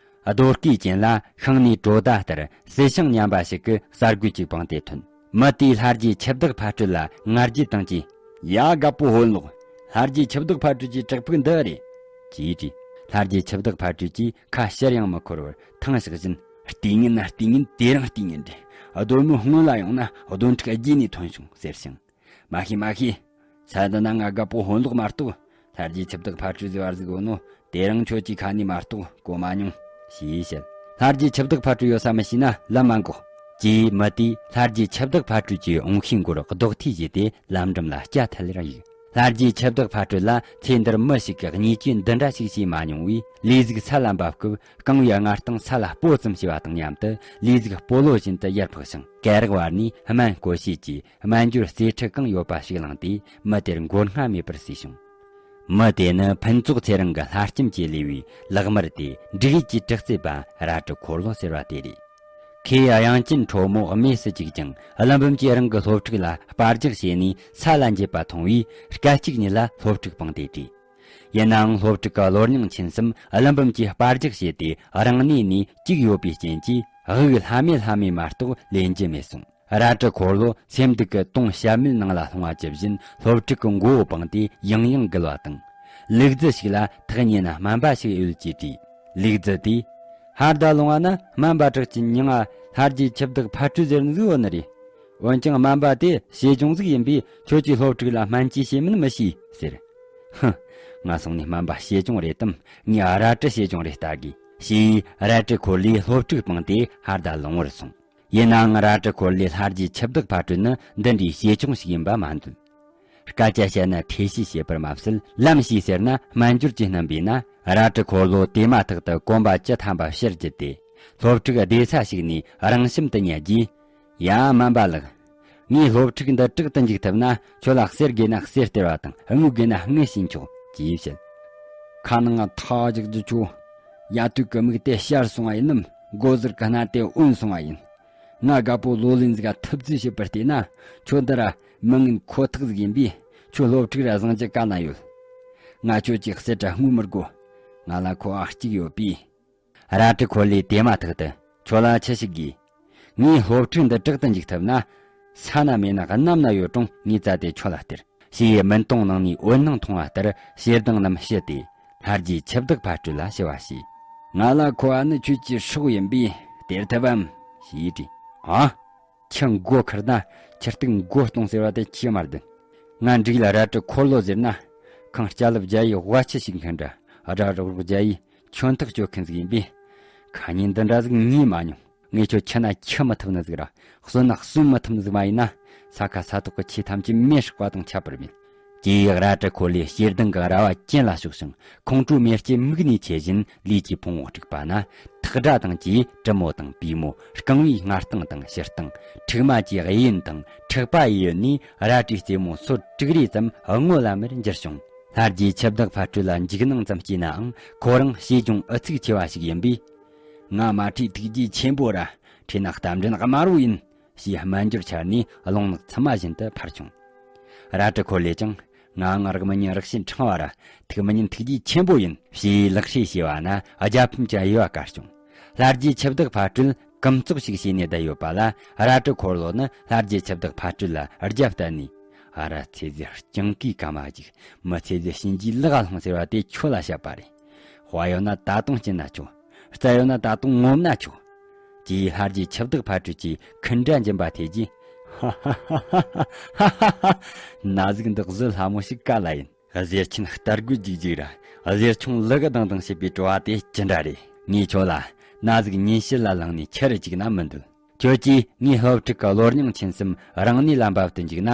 རྡོ་སྐས་ཅན་ལ་ཤིང་ནས་གྲོ་ཟླ་ལྟར་གསེར་ཞིང་མཉམ་པ་ཞིག་གི་གསར་རྒོད་ཅིག་སྤངས་ཏེ་ཐོན། མི་དེས་ལྷ་རྗེ་འཆི་བདག་ཕ་སྤྲུལ་ལ་ང་རྒྱལ་དང་བཅས། ཡ། རྒད་པོ་ཧོན་ལོག། ལྷ་རྗེ་འཆི་བདག་ཕ་སྤྲུལ་གྱི་བྲག་ཕུག་འདི་རེད། ཅེས་དྲིས། ལྷ་རྗེ་འཆི་བདག་ཕ་སྤྲུལ་གྱིས་ཁ་ཕྱིར་ཡང་མི་འཁོར་བར་ཐང་གཤགས་བཞིན། ལྟས་ངན་ན་ལྟས་ངན། དེ་རིང་ལྟས་ངན་རེད། གདོད་མའི་སྔོན་ལ་ཡོང་ན་གདོན་ཕྲུག་རྗེས་ནས་ཐོན་བྱུང་ཟེར་ཞིང་། མ་ཤེས་མ་ཤེས། ས་འདི་ན་ང་རྒད་པོ་ཧོན་ལོག་མ་གཏོགས་ལྷ་རྗེ་འཆི་བདག་ཕ་སྤྲུལ་ཟེར་བ་ཟིག་ཡོད་ནོ། དེ་རིང་ཁྱོད་ཀྱི་ཁ་ནས་མ་གཏོགས་གོ་མ་མྱོང་། ཞེས་བཤད། ལྷ་རྗེ་འཆི་བདག་ཕ་སྤྲུལ་ཡོད་ས་མི་ཤེས་ན་ལམ་མ་འགོག་ཅེས་མི་དེས་ལྷ་རྗེ་འཆི་བདག་ཕ་སྤྲུལ་གྱི་འོང་ཤུལ་མགོར་རྡོག་ཐིག་བཞེས་ཏེ་ལམ་འགྲམ་ལ་སྐྱ་ཐལ་ལེར་གཡུགས། ལྷ་རྗེ་འཆི་བདག་ཕ་སྤྲུལ་ལ་ཚེ་འདིར་མི་ཞིག་གིས་བརྙས་བཅོས་འདི་འདྲ་ཞིག་བྱས་མ་མྱོང་བས། ལས་ཟིག་ས་ལ་འབབ་སྐབས་རྐང་བའི་སྔ་རྟིང་ས་ལ་སྤོ་ཙམ་བྱས་པ་དང་མཉམ་དུ་ལས་ཟིག་སྤོ་ལོ་བཞིན་དུ་ཡར་འཕགས་ཤིང་། སྐེ་རགས་བར་ནས་སྨན་བཀོལ་བྱེད་ཀྱི་སྨན་སྦྱོར་རྩེ་ཁྲི་གང་ཡོད་པ་ཞིག་བླངས་ཏེ་མི་དེར་མགོ་སྔ་མེད་པར་བསུས་བྱུང་། མི་དེ་ནི་ཕུན་ཚོགས་ཚེ་རིང་གི་ལྷ་ལྕམ་གྱི་ལུས་པའི་ལག་དམར་དེ་འབྲུག་ཡུལ་གྱི་དྲག་རྩལ་པ་རལ་གྲི་འཁོར་ལོ་ཟེར་བ་དེ་རེད། ཁོས་དབྱངས་ཅན་ཁྲོ་མོ་རྨས་སུ་བཅུག་ཅིང་། ཀླུ་འབུམ་གྱིས་རང་གི་སློབ་ཕྲུག་ལ་སྤར་རྒྱག་བྱས་ནས་ས་ལ་འགྱེལ་བ་མཐོང་བས། སྐད་ཅིག་ཉིད་ལ་སློབ་ཕྲུག་སྤངས་ཏེ་བྲོས། ཡིན་ནའང་སློབ་ཕྲུག་གི་བློ་སྙིང་ཆེན་གསུམ་ཀླུ་འབུམ་གྱིས་སྤར་རྒྱག་བྱས་ཏེ་རང་གནས་ནས་བཅུག་ཡོད་པའི་རྐྱེན་གྱིས། དབུགས་ལྷམ་མེ་ལྷམ་མེ་མ་གཏོགས་ལེན་རྒྱུ་མེད་སོང་། རལ་གྲི་འཁོར་ལོ་སེམས་སྡུག་གི་དུང་ཞབས་མེད་ནང་ལ་ལྷུང་བ་ཇི་བཞིན་སློབ་ཕྲུག་གི་མགོ་བོ་བརྐྱངས་ཏེ་ཡང་ཡང་འགུལ་བ་དང་། ལུག་རྫི་ཞིག་ལ་ཐག་ཉེ་ན་སྨན་པ་ཞིག་ཡོད་ཅེས་དྲིས། ལུག་རྫི་དེས། ཧར་ད་ལུང་བ་ན་སྨན་པ་བྲག་ཅན་མྱིང་ང་ལྷ་རྗེ་འཆི་བདག་ཕ་སྤྲུལ་ཟེར་ནི་ཟིག་ཡོད་ནི་རེད། འོན་ཀྱང་སྨན་པ་དེ་ཞེ་ཆུང་ཟིག་ཡིན་པས་ཁྱོད་ཀྱིས་སློབ་ཕྲུག་ལ་སྨན་བཅོས་བྱེད་མིན་མི་ཤེས་ཟེར། ཧུམ། ང་སོང་ནས་སྨན་པ་ཞེ་ཆུང་རེད་དམ། ངས་རལ་གྲི་ཞེ་ཆུང་རེ་ལྟ་དགོས། ཞེས་རལ་གྲི་འཁོར་ལོས་སློབ་ཕྲུག་སྤངས་ཏེ་ཧར་ད་ལུང་བར་སོང་། ཡིན་ནའང་རལ་གྲི་འཁོར་ལོས་ལྷ་རྗེ་འཆི་བདག་ཕ་སྤྲུལ་ནི་འདི་འདྲའི་ཞེ་ཆུང་ཞིག་ཡིན་པ་མ་འདོད། སྐད་ཆ་བཤད་ན་ཐེ་བྱུས་བྱེད་པར་མ་ཟད། ལམ་ཞིག་ཟེར་ན་སྨན་སྦྱོར་གྱི་རྣམ་པས་ན། རལ་གྲི་འཁོར་ལོ་དེ་མ་ཐག་ཏུ་གོམ་པ་བཅུ་ཐམ་པ་ཕྱིར་བརྒྱུད་དེ། སློབ་ཕྲུག་བདེ་ས་ཞིག་ནས་རང་ཞིམ་དུ་ཉལ་རྗེས། ཡ། སྨན་པ་ལགས། ངས་སློབ་ཕྲུག་འདི་དྲག་ཏུ་འཇུག་ཐུབ་ན། ཁྱོད་ལ་གསེར་དགོས་ན་གསེར་སྟེར་བ་དང་། དངུལ་དགོས་ན་དངུལ་བྱིན་ཆོག་ཅེས་བཤད། ཁ་ནང་ང་ཐག་རྒྱག་རྒྱུ་ཆོ། ཡ། དུས་ཀྱི་མིག་དེ་ཞར་སོང་བ་ཡིན་ནམ། མགོ་ཟུར་གི་སྣ་དེ་འོན་སོང་བ་ཡིན། ང་རྒད་པོ་ལོ་ལོན་ཟིག་ག་ཐུབ་ཚོད་བྱེད་པར་བལྟས་ན། ཁྱོད་འདི་ར་མི་ངན་ཁོ་ཐག་ཟིག་ཡིན་པས། ཁྱོད་སློབ་ཕྲུག་ར་བཟང་རྒྱུ་ག་ན་ཡོད། ང་ཁྱོད་ཀྱི་གསེར་ར་དངུལ་མི་དགོ། ང་ལ་ཁོ་བ་གཅིག་ཡོད་པས། རལ་གྲི་འཁོར་ལོས་དེ་མ་ཐག་ཏུ། ཁྱོད་ལ་ཆི་ཞིག་དགོས། ངའི་སློབ་ཕྲུག་འདི་དྲག་ཏུ་འཇུག་ཐུབ་ན། ས་ན་མེད་ན་གནམ་ན་ཡོད་རུང་ངས་བཙལ་ཏེ་ཁྱོད་ལ་སྟེར། ཞེས་མུན་དོང་ནང་ནས་འོད་སྣང་མཐོང་བ་ལྟར་ཞེ་སྡང་རྣམས་ཞི་སྟེ། ལྷ་རྗེ་འཆི་བདག་ཕ་སྤྲུལ་ལ་ཞུ་བ་བྱས། ང་ལ་མཁོ་བ་ནི་ཁྱོད་ཀྱི་སྲོག་ཡིན་པས་སྟེར་ཐུབ་བམ། ཞེས་དྲིས། ཨ། ཁྱི་མགོ་ཁུར་ན་ཁྱི་སྟུག་མགོ་སྟོང་ཟེར་བ་དེ་ཅི་མ་བདེན། ང་འགྲིག་ལ་རལ་གྲི་འཁོར་ལོ་ཟེར་ན། ཁང་སྐྱ་ལབ་རྒྱ་ཡི་དབའ་ཆུ་ཞིག་མཁན་འདྲ། སྒྲ་རོག་རོག་རྒྱ་ཡི་ཁྱོད་ཐག་གཅོད་མཁན་ཟིག་ཡིན་པས། ཁ་ཉིན་འདི་འདྲ་ཟིག་ངས་མ་མྱོང་། ངས་ཁྱོད་འཆི་ན་འཆི་མི་ཐུབ་ནི་ཟིག་ར། གསོན་ན་གསོན་མི་ཐུབ་ནི་ཟིག་མ་ཡིན་ན། ས་ཁ་ས་ཐོག་གི་ཆུ་ཐམས་ཅད་མེ་སྲེག་པ་དང་ཁྱད་པར་མེད། ཀྱེ་ཡག་རལ་གྲི་འཁོར་ལོས་ཞེ་སྡང་གི་ར་བ་གྱེན་ལ་ཕྱོགས་ཤིང་། ཁོང་ཁྲོའི་མེ་ལྕེ་མིག་ནས་མཆེད་བཞིན་ལུས་ཀྱི་ཕུང་བོ་དཀྲུགས་པ་ན། ཐག་སྒྲ་དང་བཅས་གྲི་མོ་དང་པུས་མོ། རྐང་བའི་སྔ་རྟིང་དང་ཕྱི་རྟིང་། མཁྲིག་མ་བཅས་གཡས་གཡོན་དང་། ཕྲག་པ་གཡས་གཡོན་ནས་རལ་གྲིའི་རྩེ་མོ་སོར་དྲུག་རེ་ཙམ་སྔོ་ལམ་མེར་འགྱུར་བྱུང་། ལྷ་རྗེ་འཆི་བདག་ཕ་སྤྲུལ་ལ་འཇིགས་སྣང་ཙམ་སྐྱེས་ནའང་། ཁོ་རང་བྱིས་སྐྱོང་ཨུ་ཚུགས་ཆེ་བ་ཞིག་ཡིན་པས། ང་མ་ཁྲོས་ཐུགས་རྗེ་ཆེན་པོ་ར། ཁྲོས་ན་རྟ་མགྲིན་དམར་བོ་ཡིན། ཞེས་སྨན་སྦྱོར་འཆར་ནས་རླུང་ནག་ཚུབ་མ་བཞིན་དུ་འཕར་བྱུང་། རལ་གྲི་འཁོར་ལོས་ཀྱང་། ངའང་རག་མི་ཉན་རག་ཤེད་ཕྲེང་བ་ར། ཐུག་མི་ཉན་ཐུགས་རྗེ་ཆེན་པོ་ཡིན། ཞེས་ལག་ཧྲེ་བྱས་པ་ན་རྒྱལ་ཕམ་གྱི་དབྱེ་བ་བཀར་བྱུང་། ལྷ་རྗེ་འཆི་བདག་ཕ་སྤྲུལ་ ཀུན་རྫོབ་ཞིག་བྱས་ནས་བསྡད་ཡོད་པ་ལ། རལ་གྲི་འཁོར་ལོ་ནི་ལྷ་རྗེ་འཆི་བདག་ཕ་སྤྲུལ་ལ་རྒྱབ་བསྟན་ནས། ཨ་ར་ཚེ་ཟད་སྤྱང་ཀིའི་ཀ་མ་ཅིག་མི་ཚེ་ཟད་གཤིན་རྗེའི་ལག་ལྷུང་ཟེར་བ་དེ་ཁྱོད་ལ་བཤད་པ་རེད། དཔའ་ཡོད་ན་ད་དུང་སྐྱིད་ན་ཆོག་རྩལ་ཡོད་ན་ད་དུང་ངོམ་ན་ཆོག་ཅེས་ལྷ་རྗེ་འཆི་བདག་ཕ་སྤྲུལ་གྱིས་འཁུན་སྒྲ་འབྱིན་པ་ཐོས་རྗེས། ཧ་ཧ་ཧ། ན་ཟུག་འདི་གཟི་ལྷ་མོ་ཞིག་ག་ལ་ཡིན། གཟེར་ཆེན་རྟ་རྒོད་རྒྱུག་རྒྱུག་ར། གཟེར་ཆུང་ལུ་གུ་ལྡིང་ལྡིང་བྱེད་པའི་བྲོ་བ་དེ་ཅི་འདྲ་རེད། ངས་ཁྱོད་ལ་ན་ཟུག་ཉིན་ཕྱེད་ལ་ལངས་ནས་ཁྱེར་རེ་བཅུག་ན་མི་འདོད། ཁྱོད་ཀྱིས་ངའི་སློབ་ཕྲུག་གི་བློ་སྙིང་མཁྱེན་གསུམ་རང་ནུས་ལ་འབབ་ཏུ་འཇུག་ན།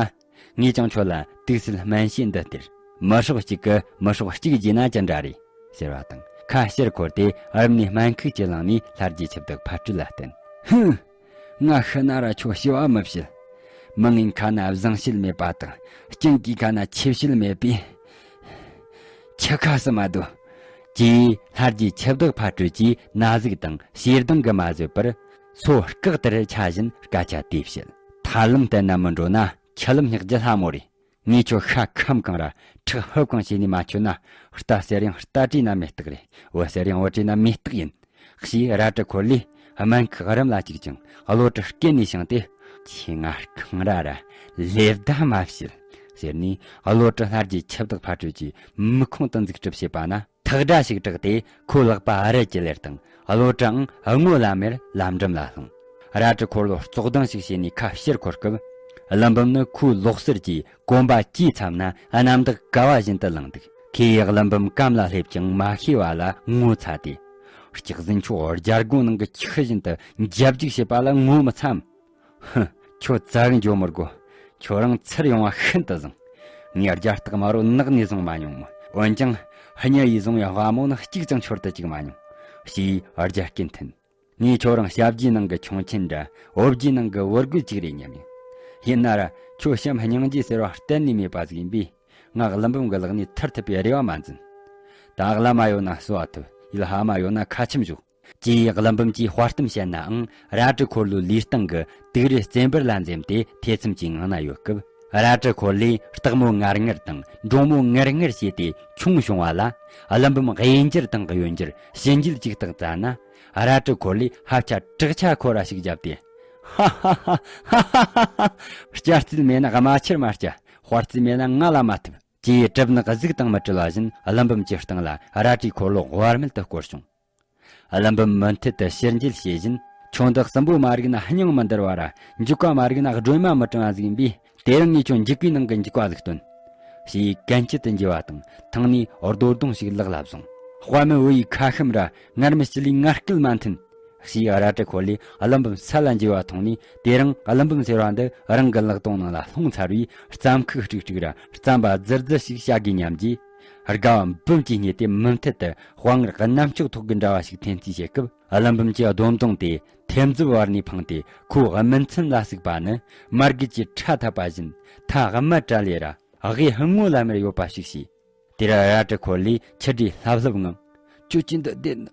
ངས་ཀྱང་ཁྱོད་ལ་དུག་སེལ་སྨན་དཔྱད་འདི་སྟེར། མི་སྲོག་གཅིག་གིས་མི་སྲོག་གཅིག་བརྗེས་ན་ཅི་འདྲ་རེད། ཟེར་བ་དང་། ཁ་ཕྱིར་འཁོར་ཏེ་རབ་ནས་སྨན་ཁུག་ཅིག་བླངས་ནས་ལྷ་རྗེ་འཆི་བདག་ཕ་སྤྲུལ་ལ་བསྟན། ཧུམ། ང་ཤི་ན་ར་ཁྱོད་ཤི་བ་མི་བྱེད། མི་ངན་ཁ་ན་བཟང་བྱེད་མེད་པ་དང་། སྤྱང་ཀིའི་ཁ་ན་ཆེ་བྱེད་མེད་པས། ཁྱི་ཁ་སི་མ་འདུག་ཅེས་ལྷ་རྗེ་འཆི་བདག་ཕ་སྤྲུལ་གྱིས་ན་ཟུག་དང་ཞེ་སྡང་གིས་མ་བཟོད་པར། སོ་སྐག་ལྟར་ཆ་བཞིན་སྐད་ཆ་དེ་བཤད། ཐར་ལམ་བསྟན་ན་མི་འགྲོ་ན་ཆུ་ལམ་སྙེག་རྒྱུ་སླ་མོ་རེད། ངས་ཁྱོད་ཤ་ཁམ་གང་ར་ཁྲག་ཧུབ་གང་བྱས་ནས་མ་ཁྱོད་ན། རྟ་ཟེར་ཡང་རྟ་དྲིས་ན་མེ་སྟག་རེད། བུ་ཟེར་ཡང་བུ་དྲིས་ན་མེ་སྟག་ཡིན། ཞེས་རལ་གྲི་འཁོར་ལོས་སྨན་ཁུག་རིམ་ལ་བཅུག་ཅིང་གློ་གྲི་སྐེ་ནས་བྱིངས་ཏེ། ཁྱོས་ང་ཁང་ར་ར་ལེ་བདའ་མ་བྱེད། ཟེར་ནས་གློ་གྲི་ལྷ་རྗེ་འཆི་བདག་ཕ་སྤྲུལ་གྱི་མིག་ཁོང་དུ་འཛུགས་གྲབས་བྱས་པ་ན། ཐག་སྒྲ་ཞིག་གྲགས་ཏེ་ཁོའི་ལག་པ་རལ་གྱིས་ལེར་དང་། གློ་གྲི་ཨང་སྔོ་ལམ་མེར་ལམ་འགྲམ་ལ་ལྷུང་། རལ་གྲི་འཁོར་ལོ་ཙོག་ལྡང་ཞིག་བྱས་ནས་ཁ་ཕྱིར་འཁོར་སྐབས། ཀླུ་འབུམ་ནི་ཁོའི་ལོག་སེར་གྱིས་གོམ་པ་བཅས་མཚམས་ན་གནམ་བདག་ཀ་བ་བཞིན་དུ་ལངས་འདུག་ཁོས་ཀླུ་འབུམ་གམ་ལ་སླེབས་ཀྱང་མ་ཤེས་པ་ལ་ངོ་ཚ་སྟེ། སྐྱག་རྫུན་མཆོག་རྒྱལ་སྒོ་ནང་གི་ཁྱི་བཞིན་དུ་འཇབ་རྒྱུག་བྱེད་པ་ལ་ངོ་མི་ཚ་མོད། ཧུ། ཁྱོད་རྩ་གི་འཇོག་མི་དགོས། ཁྱོད་རང་ཚུར་ཡོང་བ་ཤིན་ཏུ་བཟང་། ངས་རྒྱ་སྟག་དམར་པོ་ནགས་ནས་བཟུང་མ་མྱོང་མོད། འོན་ཀྱང་སྙི་ཡིས་བཟུང་བའི་དཔའ་མོ་ནི་གཅིག་ཀྱང་འཆོར་དུ་བཅུག་མ་མྱོང་། ཞེས་རྒྱ་སྐད་འཐེན། ངས་ཁྱོད་རང་ཞབས་རྗེས་ནང་གི་ཁྱུང་ཆེན་འདྲ། འོབས་རྗེས་ནང་གི་བུ་རྒོད་ཅིག་རེད་སྙམ་ཡང་། ཡིན་ན་ར་ཁྱོད་བྱམས་སྙིང་རྗེ་ཟེར་བ་གཏན་ནས་མེད་པ་ཟིག་ཡིན་པས། ང་ཀླུ་འབུམ་གྱི་ལག་ནས་ཐར་ཐུབ་པའི་རེ་བ་མ་འཛིན། ད་བླ་མ་ཡོད་ན་གསོལ་བ་ཐོབ། ཡུལ་ཕ་མ་ཡོད་ན་ཁ་ཆེམས་ཞོག་ཅེས་ཀླུ་འབུམ་གྱིས་དཔའ་གཏམ་བཤད་ནའང་། རལ་གྲི་འཁོར་ལོའི་ལུས་སྟེང་གི་དུག་རིལ་བཙན་པུར་ལ་འཛེམས་ཏེ་ཐེ་ཚོམ་གྱི་ངང་ན་ཡོད་སྐབས། རལ་གྲི་འཁོར་ལོས་སྟག་མོ་ངར་ངར་དང་འབྲོང་མོ་ངར་ངར་བྱས་ཏེ་ཁྱུང་བྱུང་བ་ལ། ཀླུ་འབུམ་གཡས་འགྱུར་དང་གཡོན་འགྱུར་ཕྱི་འགྱུར་གཅིག་བཏང་ཙ་ན། རལ་གྲི་འཁོར་ལོས་ཕལ་ཆེར་བྲག་ཆ་ཁོ་ར་ཞིག་བརྒྱབ་སྟེ། ཧ་ཧ་ཧ། སྐྱ་རྩལ་མེད་ན་རྨ་ཆུར་མ་སྐྱ། དཔའ་རྩལ་མེད་ན་ང་ལ་མ་ཐུབ། ཅེས་གྲིབ་ནག་གཟུགས་དང་མི་བྲལ་བ་བཞིན་ཀླུ་འབུམ་གྱི་སྟེང་ལ་རལ་གྲིའི་འཁོར་ལོ་དབར་མེད་དུ་བསྐོར་བྱུང་། ཀླུ་འབུམ་མུ་མཐུད་དུ་ཕྱིར་འགྱེལ་བྱེད་བཞིན། ཁྱོད་འདི་གསུམ་པོ་མ་རིག་ན་སྙིང་མི་འདར་བ་ར། འཇིགས་པ་མ་རིག་ན་སྒྲོན་མ་མི་དྲང་བ་ཟིག་ཡིན་པས། དེ་རིང་ངས་ཁྱོད་འཇིགས་པའི་ནང་གི་འཇིགས་པ་ཟིག་སྟོན། ཞེས་གན་རྐྱལ་དུ་འགྱེལ་བ་དང་ཐང་ནས་རྡོ་རྡུང་ཞིག་ལག་ལ་བཟུང་། དཔའ་མི་བུ་ཡི་ཁ་ཤམ་ར་ངར་མི་ཞི་ལིའི་ངར་སྐད་མ་འཐེན། ཞེས་རལ་གྲི་འཁོར་ལོས་ཀླུ་འབུམ་ས་ལ་འགྱེལ་བ་མཐོང་ནས། དེ་རིང་ཀླུ་འབུམ་ཟེར་བ་འདི་རང་གི་ལག་སྟོང་ནང་ལ་ལྷུང་ཚར་བས། རྩམ་ཁུག་ཀྲིག་ཀྲིག་ར་རྩམ་པ་རྫི་རྫི་ཞིག་བྱ་དགོས་སྙམ་རྗེས། དགའ་བ་འབུམ་གྱིས་བརྙེས་ཏེ་མུ་མཐུད་དུ་དཔའ་ངར་གནམ་ལྕགས་ཐོག་གི་འདྲ་བ་ཞིག་འཐེན་རྩིས་བྱེད་སྐབས། ཀླུ་འབུམ་གྱི་གདོང་མདུང་དེ་ཐེམ་མཛུབ་བར་ནས་འཕངས་ཏེ། ཁོའི་སྨིན་མཚམས་ལ་ཟུག་པ་ནི་མར་གད་ཀྱི་ཁྲ་འཐབ་པ་བཞིན་ཐག་དམར་བྲལ་ལེ་ར་གཡས་སྔོ་ལམ་མེར་ཡོད་པ་ཞིག་བྱས། དེར་རལ་གྲི་འཁོར་ལོས་ཆུ་དྲིས་ལྷབ་ལྷུབ་ངང་། ཁྱོད་ཀྱིས་འདི་བདེན་ནམ།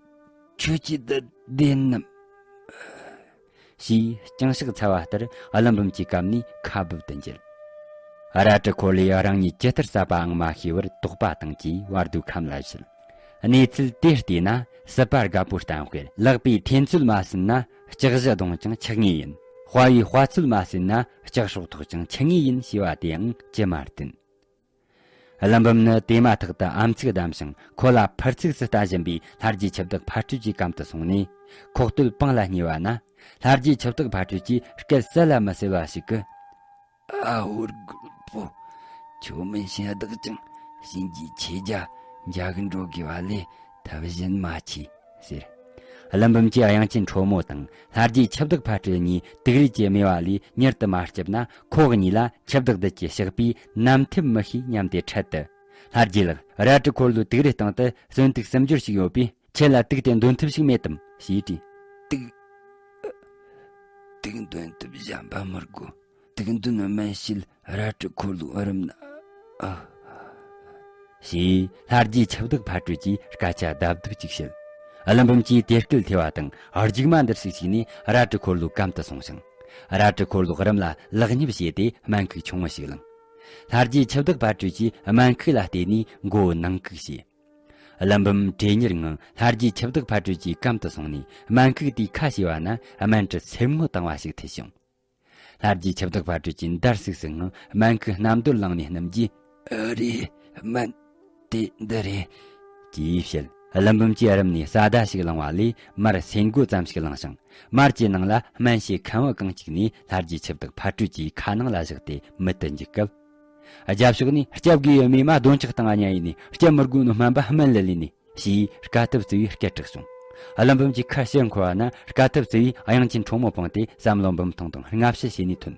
ཁྱོད་ཀྱིས་འདི་བདེན་ནམ། ཞེས་སྤྱང་ཤག་ཚ་བ་ལྟར་ཀླུ་འབུམ་གྱི་གམ་ནས་ཁ་སྦུབ་ཏུ་འགྱེལ། རལ་གྲི་འཁོར་ལོས་རང་ཉིད་ཇི་ལྟར་བསད་པའང་མ་ཤེས་པར་དོགས་པ་དང་བཅས་བར་དོའི་ཁམས་ལ་བཞུད། གནས་ཚུལ་དེ་བལྟས་ན་སྲིད་པ་རྒད་པོའི་གཏམ་དཔེར། ལག་པས་འཐེན་ཚོད་མ་ཟིན་ན་ལྕགས་གཞུ་རྡུང་ཀྱང་འཆི་ངེས་ཡིན། དཔའ་བོས་དཔའ་ཚོད་མ་ཟིན་ན་ལྕགས་སྲོག་ཐོགས་ཀྱང་འཆི་ངེས་ཡིན་ཞེས་པ་དེའང་ཅི་མ་བདེན། ཀླུ་འབུམ་ནི་དེ་མ་ཐག་ཏུ་ཨམ་ཚིག་བསྡམས་ཤིང་། ཁོ་ལ་ཕར་ཚིགས་སུ་ལྟ་བཞིན་པའི་ལྷ་རྗེ་འཆི་བདག་ཕ་སྤྲུལ་གྱི་གམ་དུ་སོང་ནས། ཁོག་སྟོད་པང་ལ་བསྙེས་པ་ན། ལྷ་རྗེ་འཆི་བདག་ཕ་སྤྲུལ་གྱིས་སྐད་གསལ་ལ་མི་གསལ་བ་ཞིག་གིས། ཨ། འུར་རྒོད་པོ། ཁྱོད་མིན་ཞིང་བདག་ཅིང་གཤིན་རྗེའི་ཁྱེད་རྒྱ་འཇག་གི་འགྲོ་དགོས་པ་ལས་ཐབས་གཞན་མ་མཆིས་ཟེར། ཀླུ་འབུམ་གྱི་དབྱངས་ཅན་ཁྲོ་མོ་དང་ལྷ་རྗེ་འཆི་བདག་ཕ་སྤྲུལ་གཉིས་དུག་རིལ་གྱི་སྨེ་བ་ལས་མྱུར་དུ་མ་སྐྱིབས་ན། ཁོ་གཉིས་ལ་འཆི་བདག་བདུད་ཀྱི་ཕྱག་པས་ནམ་ཐེབས་མི་ཤེས་སྙམ་སྟེ་འཕྲལ་དུ། ལྷ་རྗེ་ལགས། རལ་གྲི་འཁོར་ལོའི་དུག་རིལ་སྟེང་དུ་གསོན་དུག་སུམ་སྦྱོར་ཞིག་ཡོད་པས། ཁྱེད་ལ་དུག་དེ་འདོན་ཐུབ་ཞིག་མེད་དམ་ཞེས་དྲིས། དུག་དུག་འདོན་ཐུབ་གཞན་པ་མི་དགོས། དུག་འདོན་སྨན་དཔྱད་རལ་གྲི་འཁོར་ལོའི་རིམ་ན། ཨ། ཞེས་ལྷ་རྗེ་འཆི་བདག་ཕ་སྤྲུལ་གྱིས་སྐད་ཆ་རྡབ་རྡུབ་ཅིག་བཤད། ཀླུ་འབུམ་གྱིས་དེ་སྐད་ཐོས་པ་དང་རྒྱུག་མ་འདིར་ཞིག་བྱས་ནས་རལ་གྲི་འཁོར་ལོའི་གམ་དུ་སོང་ཞིང་། རལ་གྲི་འཁོར་ལོའི་རིམ་ལ་ལག་གཉིས་བྱས་ཏེ་སྨན་ཁུག་ཆུང་ངུ་ཞིག་བླངས། ལྷ་རྗེ་འཆི་བདག་ཕ་སྤྲུལ་གྱིས་སྨན་ཁུག་ལ་བལྟས་ནས་མགོ་བོ་ནང་བཀུག་བྱས། ཀླུ་འབུམ་གྲོས་གཉེར་ངང་ལྷ་རྗེ་ཆུ་བདག་ཕ་སྤྲུལ་གྱི་གམ་དུ་སོང་ནས། སྨན་ཁུག་དེའི་ཁ་ཕྱེ་བ་ན། སྨན་གྲུ་སེར་མོ་བཏིང་བ་ཞིག་ཐོས་བྱུང་། ལྷ་རྗེ་ཆུ་བདག་ཕ་སྤྲུལ་གྱིས་འདར་སིག་སིག་ངང་སྨན་ཁུག་གནམ་རྡོལ་བླངས་ནས་སྣུམ་གྱིས། ཨ་རེད། སྨན་དེ་འདི་རེད། ཅེས་བཤད། ཀླུ་འབུམ་གྱིས་རུམ་ནས་ས་དཱ་ཞིག་བླངས་པ་ལས། མར་སེན་གོ་ཙམ་ཞིག་བླངས་ཤིང་། མར་གྱི་ནང་ལ་སྨན་ཕྱེ་ཁམ་བུ་གང་བཅུག་ནས། ལྷ་རྗེ་ཆུ་བདག་ཕ་སྤྲུལ་གྱི་ཁ་ནང་ལ་བཞག་སྟེ་མིད་དུ་འཇུག་སྐབས། རྒྱབ་ཕྱོགས་ནས། སྐྱབས་དགོས་ཡོད་མེད་མ་དོན་ཆགས་བཏང་ང་ཉན་ཡིན་ནས། སྐྱབས་མི་དགོས་ནོ་སྨན་པ་སྨན་ལ་ལས་ནས། ཞེས་དཀའ་ཐུབ་བརྩི་བའི་སྐད་གྲགས་བྱུང་། ཀླུ་འབུམ་གྱི་ཁར་ཕྱིར་འཁོར་བ་ན། དཀའ་ཐུབ་བརྩི་བས་དབྱངས་ཅན་ཁྲོ་མོ་སྤངས་ཏེ། བསམ་བློ་འབུམ་ཐོང་དང་སྔ་ཕྱི་བྱས་ནས་ཐོན།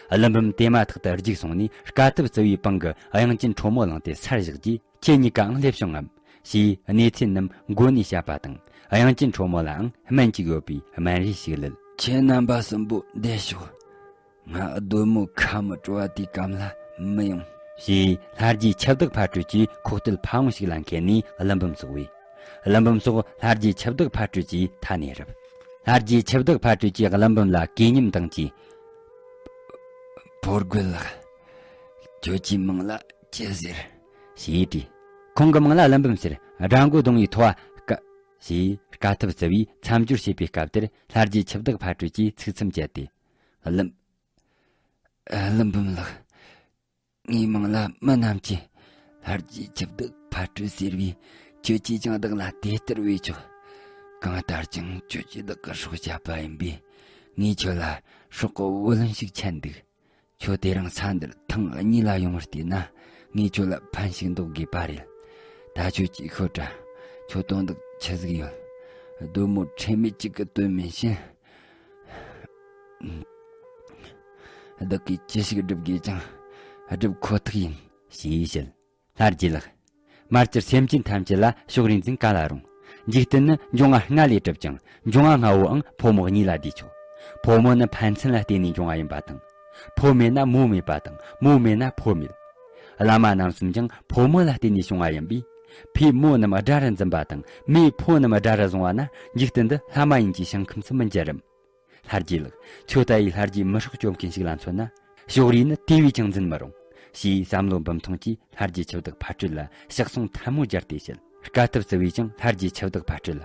ཀླུ་འབུམ་དེ་མ་ཐག་ཏུ་རྒྱུགས་སོང་ནས། དཀའ་ཐུབ་བརྩི་བའི་པང་གི་དབྱངས་ཅན་ཁྲོ་མོ་བླངས་ཏེ་སར་བཞག་རྗེས། ཁྱེད་གཉིས་ཀའང་སླེབས་བྱུང་ངམ། ཞེས་གནས་ཚུལ་རྣམས་མགོ་ནས་བཤད་པ་དང་། དབྱངས་ཅན་ཁྲོ་མོ་ལའང་སྨན་གཅིག་ཡོད་པའི་སྨན་རས་ཤིག་ལབ། ཁྱེད་རྣམ་པ་གསུམ་པོ་བསྡད་ཤོག། ང་གདོད་མོ་ཁ་མི་བྲོ་བ་དེའི་གམ་ལ་མི་ཡོང་། ཞེས་ལྷ་རྗེ་ཆུ་བདག་ཕ་སྤྲུལ་གྱིས་ཁོག་སྟོད་ཕ་བོང་ཞིག་ལ་འཁེལ་ནས་ཀླུ་འབུམ་སོགས་བོས། ཀླུ་འབུམ་སོགས་ལྷ་རྗེ་ཆུ་བདག་ཕ་སྤྲུལ་གྱི་མཐའ་ནས་རུབ། ལྷ་རྗེ་ཆུ་བདག་ཕ་སྤྲུལ་གྱིས་ཀླུ་འབུམ་ལ་གུས་ཉམས་དང་བཅས། ཕོ་རྒོད་ལགས། ཁྱོད་ཀྱི་མིང་ལ་ཅི་ཟེར། ཞེས་དྲིས། ཁོང་གི་མིང་ལ་ཀླུ་འབུམ་ཟེར། དགྲ་མགོ་རྡུང་བའི་ཐོ་བ་ཀ་ཞེས་དཀའ་ཐུབ་བརྩི་བས་མཚམས་སྦྱོར་བྱེད་པའི་སྐབས་དེར། ལྷ་རྗེ་ཆུ་བདག་ཕ་སྤྲུལ་གྱིས་ཚིག་མཚམས་བཅད་དེ། ཀླུ། ཀླུ་འབུམ་ལགས། ངའི་མིང་ལ་མི་རྣམས་ཀྱིས་ལྷ་རྗེ་ཆུ་བདག་ཕ་སྤྲུལ་ཟེར་བས། ཁྱོད་ཀྱིས་ཀྱང་བདག་ལ་དེ་ལྟར་བས་ཆོག། གང་ལྟར་ཀྱང་ཁྱོད་ཀྱིས་བདག་གི་སྲོག་བསྐྱབས་པ་ཡིན་པས། ངས་ཁྱོད་ལ་སྲོག་གི་བུ་ལོན་ཞིག་འཆད་འདུག། ཁྱོད་དེ་རིང་ས་འདིར་ཐེངས་གཉིས་ལ་ཡོང་བར་བལྟས་ན། ངས་ཁྱོད་ལ་ཕན་ཞིག་འདོགས་དགོས་པ་རེད། ད་ཁྱོད་ཀྱིས་ཤོད་དྲ། ཁྱོད་དོན་དག་ཆི་ཟིག་ཡོད། གདོད་མོ་ཁྲེལ་མེད་ཅིག་གི་དོན་མིན་ཕྱིན། བདག་གིས་ཅི་ཞིག་སྒྲུབ་དགོས་ཀྱང་སྒྲུབ་ཁོ་ཐག་ཡིན། ཞེས་བཤད། ལྷ་རྗེ་ལགས། མར་གྱུར་སེམས་ཅན་ཐམས་ཅད་ལ་ཕྱོགས་རིས་འཛིན་ག་ལ་རུང་། འཇིག་རྟེན་ནི་འབྱུང་བ་ལྔ་ལས་གྲུབ་ཅིང་། འབྱུང་བ་ལྔ་བོའང་ཕོ་མོ་གཉིས་ལ་ལྡེ་ཆོག། ཕོ་མོ་ནི་ཕན་ཚུན་ལ་བརྟེན་ནས་འབྱུང་བ་ཡིན་པ་དང་། ཕོ་མེད་ན་མོ་མེད་པ་དང་། མོ་མེད་ན་ཕོ་མེད། བླ་མ་རྣམ་གསུམ་ཀྱང་ཕོ་མོ་ལ་བརྟེན་ནས་བྱུང་བ་ཡིན་པས། ཕོས་མོ་རྣམས་དགྲ་རུ་འཛིན་པ་དང་། མོས་ཕོ་རྣམས་དགྲ་རུ་བཟུང་བ་ན། འཇིག་རྟེན་འདི་ལྷ་མ་ཡིན་གྱི་ཞིང་ཁམས་སུ་མི་འགྱུར་རམ། ལྷ་རྗེ་ལགས། ཁྱོད་ལྟ་བུའི་ལྷ་རྗེ་མི་སྲོག་སྐྱོབ་མཁན་ཞིག་ལ་མཚོན་ན། ཕྱོགས་རིས་ནི་དེ་བས་ཀྱང་འཛིན་མི་རུང་། ཞེས་བསམ་བློ་འབུམ་ཐོང་གིས་ལྷ་རྗེ་ཆུ་བདག་ཕ་སྤྲུལ་ལ་ཕྱག་ཟུང་ཐལ་མོ་སྦྱར་ཏེ་བཤད། དཀའ་ཐུབ་བརྩི་བས་ཀྱང་ལྷ་རྗེ་ཆུ་བདག་ཕ་སྤྲུལ་ལ།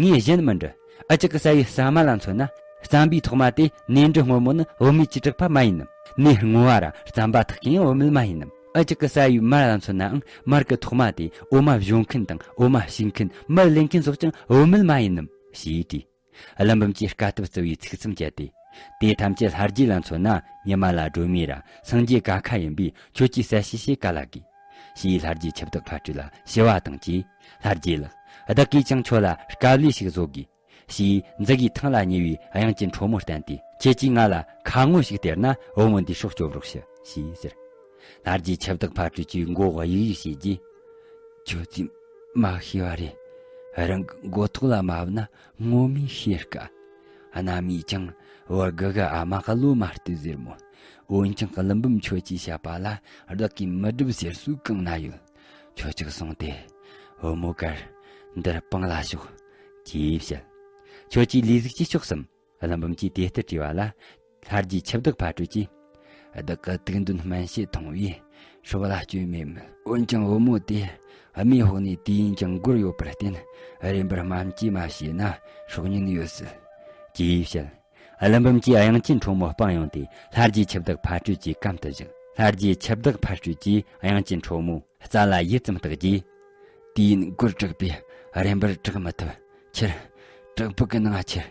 ངས་གཞན་མི་འདྲི། འུ་ཅག་གི་ས་ཡི་ཟ་མ་ལ་མཚོན་ན། རྩམ་པའི་ཐོག་མ་དེ་ནས་འབྲུ་སྔོན་མོ་ནི་བུད་མེད་ཀྱིས་དྲུག་པ་མ་ཡིན་ནམ། ནས་སྔོ་བ་ར་རྩམ་པ་འཐག་མཁན་ཡང་བུད་མེད་མ་ཡིན་ནམ། འུ་ཅག་གི་ས་ཡི་མར་ལ་མཚོན་ནའང་། མར་གྱི་ཐོག་མ་དེ་འོ་མ་བཞོ་མཁན་དང་། འོ་མ་བྱུག་མཁན། མར་ལེན་མཁན་སོགས་ཀྱང་བུད་མེད་མ་ཡིན་ནམ། ཞེས་དྲིས། ཀླུ་འབུམ་གྱིས་དཀའ་ཐུབ་བརྩི་བའི་ཚིག་མཚམས་བཅད་དེ། དེ་ཐམས་ཅད་ལྷ་རྗེ་ལ་མཚོན་ན། ཉི་མ་ལ་སྒྲོན་མེ་ར་སངས་རྒྱས་ཀ་ཁ་ཡིན་པས། ཁྱོད་ཀྱིས་གསལ་བཤད་བྱེད་ག་ལ་དགོས། ཞེས་ལྷ་རྗེ་ཆུ་བདག་ཕ་སྤྲུལ་ལ་ཞུ་བ་དང་བཅས། ལྷ་རྗེ་ལགས། བདག་གིས་ཀྱང་ཁྱོད་ལ་དཀའ་ལས་ཤིག་བཟོ་དགོས། ཞེས་མཛུ་གུའི་ཐང་ལ་ཉེ་བའི་དབྱངས་ཅན་ཁྲོ་མོར་བསྟན་ཏེ། ཁྱེད་ཀྱིས་ང་ལ་ཁ་ངོ་ཞིག་སྟེར་ན། བུ་མོ་འདིའི་སྲོག་སྐྱོབ་རོགས་ཞུ། ཞེས་ཟེར། ལྷ་རྗེ་ཆུ་བདག་ཕ་སྤྲུལ་གྱིས་མགོ་གཡུག་གཡུག་བྱས་རྗེས། ཁྱོད་ཚོས་མ་ཤེས་པ་རེད། རང་གི་མགོ་ཐོག་ལ་མ་བབས་ན་ངོ་མས་ཤེས་དཀའ། གནའ་མིས་ཀྱང་བུ་དགུ་གི་ཨ་མ་གི་བློ་མ་བཏུལ་ཟེར་མོད། འོན་ཀྱང་ཀླུ་འབུམ་ཁྱོད་ཀྱིས་བཤད་པ་ལ་བདག་གིས་མི་སྒྲུབ་ཟེར་སྲོལ་གང་ན་ཡོད། ཁྱོད་ཅིག་སོང་སྟེ་བུ་མོ་གར་འདིར་སྤང་ལ་ཞོག། ཅེས་བཤད། ཁྱོད་ཀྱིས་ལས་ཟིག་ཅི་ལྕོགས་སམ། ཀླུ་འབུམ་གྱིས་དེ་ལྟར་དྲིས་པ་ལ། ལྷ་རྗེ་ཆུ་བདག་ཕ་སྤྲུལ་གྱིས། བདག་གི་དུག་འདོན་སྨན་དཔྱད་འཐུང་བས་སྲོག་ལ་སྐྱོན་མེད་མོད། འོན་ཀྱང་བུ་མོ་དེ་རྨའི་འོག་ནས་དུས་ཡུན་ཀྱང་འགོར་ཡོད་པར་བརྟེན། རིམ་པར་སྨན་བཅོས་མ་བྱས་ན་སྲོག་ཉེན་ཡོད་སྲིད། ཅེས་བཤད། ཀླུ་འབུམ་གྱིས་དབྱངས་ཅན་ཁྲོ་མོ་སྤངས་ཡོང་སྟེ། ལྷ་རྗེ་ཆུ་བདག་ཕ་སྤྲུལ་གྱི་གམ་དུ་བཞག། ལྷ་རྗེ་ཆུ་བདག་ཕ་སྤྲུལ་གྱིས་དབྱངས་ཅན་ཁྲོ་མོ་རྩ་ལ་ཡིད་ཙམ་བཏགས་རྗེས། དུས་ཡུན་འགོར་དྲགས་པས་རིམ་པར་དྲག་མི་ཐུབ། ཁྱེར། བྲག་ཕུག་གི་ནང་ཁྱེར།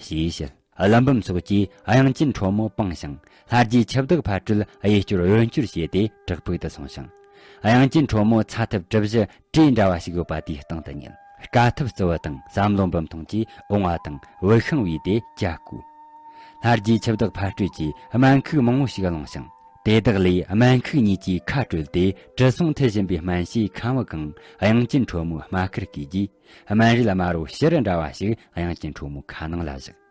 ཞེས་བཤད། ཀླུ་འབུམ་སོགས་ཀྱིས་དབྱངས་ཅན་ཁྲོ་མོ་སྤངས་ཤིང་། ལྷ་རྗེ་ཆུ་བདག་ཕ་སྤྲུལ་གཡས་སྐྱོར་གཡོན་སྐྱོར་བྱས་ཏེ་བྲག་ཕུག་ཏུ་སོང་ཞིང་། དབྱངས་ཅན་ཁྲོ་མོ་ཚ་ཐབས་གྲུ་བཞི་བྲེ་འདྲ་བ་ཞིག་ཡོད་པ་དེའི་སྟེང་དུ་ཉལ། དཀའ་ཐུབ་བརྩི་བ་དང་བསམ་བློ་འབུམ་ཐོང་གིས་འོང་བ་དང་བུད་ཤིང་བུས་ཏེ་ཇ་བསྐོལ། ལྷ་རྗེ་ཆུ་བདག་ཕ་སྤྲུལ་གྱིས་སྨན་ཁུག་མང་བོ་ཞིག་བླངས་ཤིང་། དེ་དག་ལས་སྨན་ཁུག་གཉིས་ཀྱིས་ཁ་བཀྲུས་ཏེ་དྲི་བསུང་འཐུལ་བཞིན་པའི་སྨན་ཕྱེ་ཁམ་བུ་གང་དབྱངས་ཅན་ཁྲོ་མོའི་རྨ་ཁར་བསྐུས་རྗེས། སྨན་རིལ་དམར་བོ་ཕྱུར་ར་འདྲ་བ་ཞིག་དབྱངས་ཅན་ཁྲོ་མོའི་ཁ་ནང་ལ་བཞག།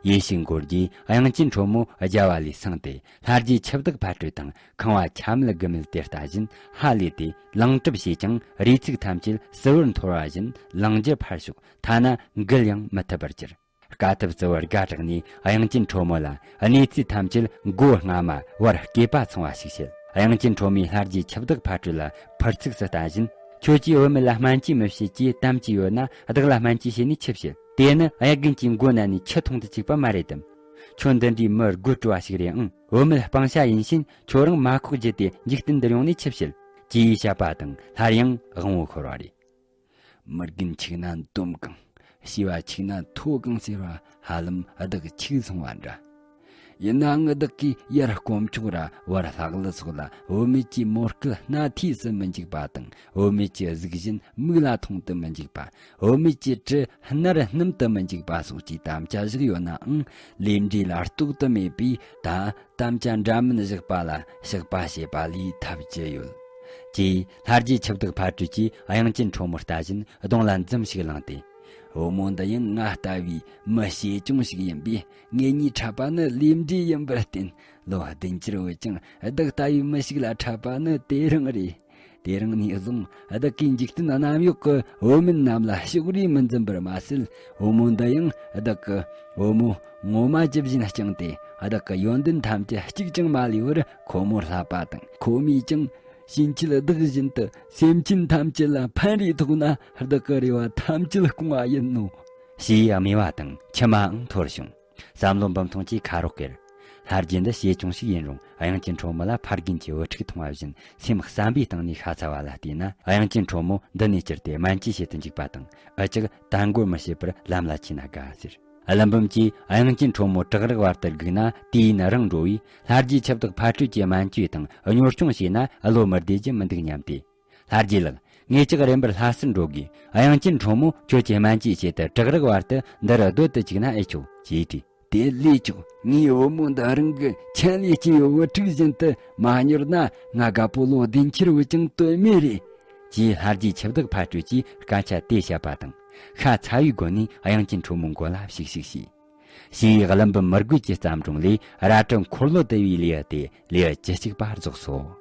ཡེ་ཤུ་འགོར་རྗེས་དབྱངས་ཅན་ཁྲོ་མོ་རྒྱལ་བ་ལས་སངས་ཏེ། ལྷ་རྗེ་ཆུ་བདག་ཕ་སྤྲུལ་དང་ཁང་བ་ཁྱམས་ལ་དགུ་མེད་དེ་ལྟ་བཞིན་ཧ་ལས་ཏེ། ལང་གྲབས་བྱས་ཀྱང་རས་ཚིག་ཐམས་ཅད་སིལ་བུར་འཐོར་བ་བཞིན་ལང་རྒྱུ་ཕར་ཞོག། ཐ་ན་འགུལ་ཡང་མི་ཐུབ་པར་གྱུར། དཀའ་ཐུབ་བརྩི་བར་དགའ་དྲགས་ནས་དབྱངས་ཅན་ཁྲོ་མོ་ལ་གནས་ཚུལ་ཐམས་ཅད་མགོ་རྔ་མ་བར་སྐེད་པ་ཚང་བ་ཞིག་བཤད། དབྱངས་ཅན་ཁྲོ་མོས་ལྷ་རྗེ་ཆུ་བདག་ཕ་སྤྲུལ་ལ་ཕུར་ཚུགས་སུ་ལྟ་བཞིན། ཁྱོད་ཀྱིས་བུད་མེད་ལ་སྨན་བཅོས་མི་བྱེད་ཅེས་དམ་བཅས་ཡོད་ན། བདག་ལ་སྨན་བཅོས་བྱས་ནས་ཆི་བྱེད། དེ་ནི་གཡག་རྒན་གྱི་མགོ་ན་ནས་ཆུ་འཐུང་དུ་བཅུག་པ་མ་རེད་དམ། ཁྱོད་འདི་འདྲའི་མི་དགོད་བྲོ་བ་ཞིག་རེད་ཨང་། བུད་མེད་སྤང་བྱ་ཡིན་ཕྱིན། ཁྱོད་རང་མ་ཁོག་བརྒྱུད་དེ་འཇིག་རྟེན་འདིར་ཡོང་ནས་ཆི་བྱེད། ཅེས་བཤད་པ་དང་སླར་ཡང་དབང་བོ་ཤོར་བ་རེད། མི་རྒན་འཆུག་ན་འདོམ་གང་། བྱིས་པ་འཆུག་ན་མཐོ་གང་ཟེར་བ་ཧ་ལམ་བདག་འཆུག་སོང་བ་འདྲ། ཡིན་ནའང་བདག་གིས་ཡར་དཀོན་མཆོག་ར་བར་ལྷག་ལུ་སོགས་ལ་བུད་མེད་ཀྱི་མོ་སྐལ་སྣ་ཐིས་སུ་མི་འཇུག་པ་དང་། བུད་མེད་ཀྱི་གཟུགས་གཞན་མིག་ལ་མཐོང་དུ་མི་འཇུག་པ། བུད་མེད་ཀྱི་དྲི་སྣར་སྣུམ་དུ་མི་འཇུག་པ་སོགས་ཀྱི་དམ་བཅའ་བཞག་ཡོད་ནའང་། ལས་འབྲས་ལ་རྟོག་ཏུ་མེད་པས། ད་དམ་བཅའ་འདྲ་མིན་བཞག་པ་ལ་བཤགས་པ་བྱེད་པ་ལས་ཐབས་ཅི་ཡོད། ཅེས་ལྷ་རྗེ་ཆུ་བདག་ཕ་སྤྲུལ་གྱིས་དབྱངས་ཅན་ཁྲོ་མོ་ལྟ་བཞིན་གདོང་ལ་འཛུམ་ཞིག་བླངས་ཏེ། བུ་མོ་འདི་ཡང་ང་ལྟ་བུའི་མི་བྱེད་ཅུང་ཞིག་ཡིན་པས། ངེད་གཉིས་འཕྲད་པ་ནི་ལས་འབྲས་ཡིན་པར་བརྟེན། ལོ་བདུན་ཅུར་བུད་ཀྱང་བདག་ལྟ་བུའི་མི་ཞིག་ལ་འཕྲད་པ་ནི་དེ་རིང་རེད། དེ་རིང་ནས་བཟུང་བདག་གིས་འཇིག་རྟེན་གནམ་འོག་གི་བུད་མེད་རྣམས་ལ་ཕྱོགས་རིས་མི་འཛིན་པར་མ་ཟད། བུ་མོ་འདི་ཡང་བདག་གི་བུ་མོ་ངོ་མ་ཇི་བཞིན་བསྐྱངས་ཏེ། བདག་གི་ཡོན་ཏན་ཐམས་ཅད་གཅིག་ཀྱང་མ་ལུས་པར་ཁོ་མོར་བསླབ་པ་དང་། ཁོ་མོས་ཀྱང་བྱིན་གྱིས་བདག་བཞིན་དུ་སེམས་ཅན་ཐམས་ཅད་ལ་ཕན་རེ་ཐོགས་ན། བདག་གི་རེ་བ་ཐམས་ཅད་སྐོང་བ་ཡིན་ནོ། ཞེས་སྨྲས་པ་དང་མཆི་མའང་འཐོར་བྱུང་། བསམ་བློ་འབུམ་ཐོང་གིས་ཁ་རོག་གེར། ལྷ་རྗེ་འདི་བྱེད་སྐྱོང་ཞིག་ཡིན་རུང་། དབྱངས་ཅན་ཁྲོ་མོ་ལ་ཕ་རྒན་གྱི་བུ་ཕྲུག་མཐོང་བ་བཞིན་སེམས་བསམ་པའི་སྟེང་ནས་ཤ་ཚ་བ་ལ་བལྟས་ན། དབྱངས་ཅན་ཁྲོ་མོ་འདི་ནས་བསྐྱུར་ཏེ་སྨན་བཅོས་བྱེད་དུ་འཇུག་པ་དང་། འུ་ཅག་དལ་འགོར་མི་བྱེད་པར་ལམ་ལ་ཆས་ན་དགའ་ཟེར། ཀླུ་འབུམ་གྱིས་དབྱངས་ཅན་ཁྲོ་མོ་བྲག་རགས་བར་དུ་བསྒུགས་ན། དུས་ཡུན་རིང་འགྲོ་བས། ལྷ་རྗེ་ཆུ་བདག་ཕ་སྤྲུལ་གྱིས་སྨན་བཅོས་དང་གཉོར་སྐྱོང་བྱས་ན་བློ་མི་བདེ་རྒྱུ་མི་འདུག་སྙམ་སྟེ། ལྷ་རྗེ་ལགས། ངེད་ཅག་རིམ་པར་ལྷ་སར་འགྲོ་དགོས། དབྱངས་ཅན་ཁྲོ་མོ་ཁྱོད་ཀྱིས་སྨན་བཅོས་བྱེད་དུ་བྲག་རགས་བར་དུ་འདིར་སྡོད་དུ་བཅུག་ན་ཨེ་ཆོག་ཅེས་དྲིས། དེ་ལས་ཆོག། ངའི་བུ་མོ་འདི་རང་གི་ཆེན་ལས་སྐྱེས་པའི་བུ་ཕྲུག་བཞིན་དུ་མ་གཉོར་ན། ང་རྒད་པོ་ལོ་བདུན་ཅུར་བུད་ཀྱང་དོན་མེད་རེད། ཅེས་ལྷ་རྗེ་ཆུ་བདག་ཕ་སྤྲུལ་གྱིས་སྐད་ཆ་དེ་བཤད་པ་དང་། ཤ་ཚ་བའི་སྒོ་ནས་དབྱངས་ཅན་ཁྲོ་མོའི་མགོ་ལ་ཞིག་ཞིག་བྱས། ཞེས་ཀླུ་འབུམ་མི་རྒོད་ཀྱི་བརྩམས་སྒྲུང་ལས། རལ་གྲི་འཁོར་ལོ་བསྡུ་བའི་ལེའུ་སྟེ་ལེའུ་བཅུ་གཅིག་པ་རྫོགས་སོ།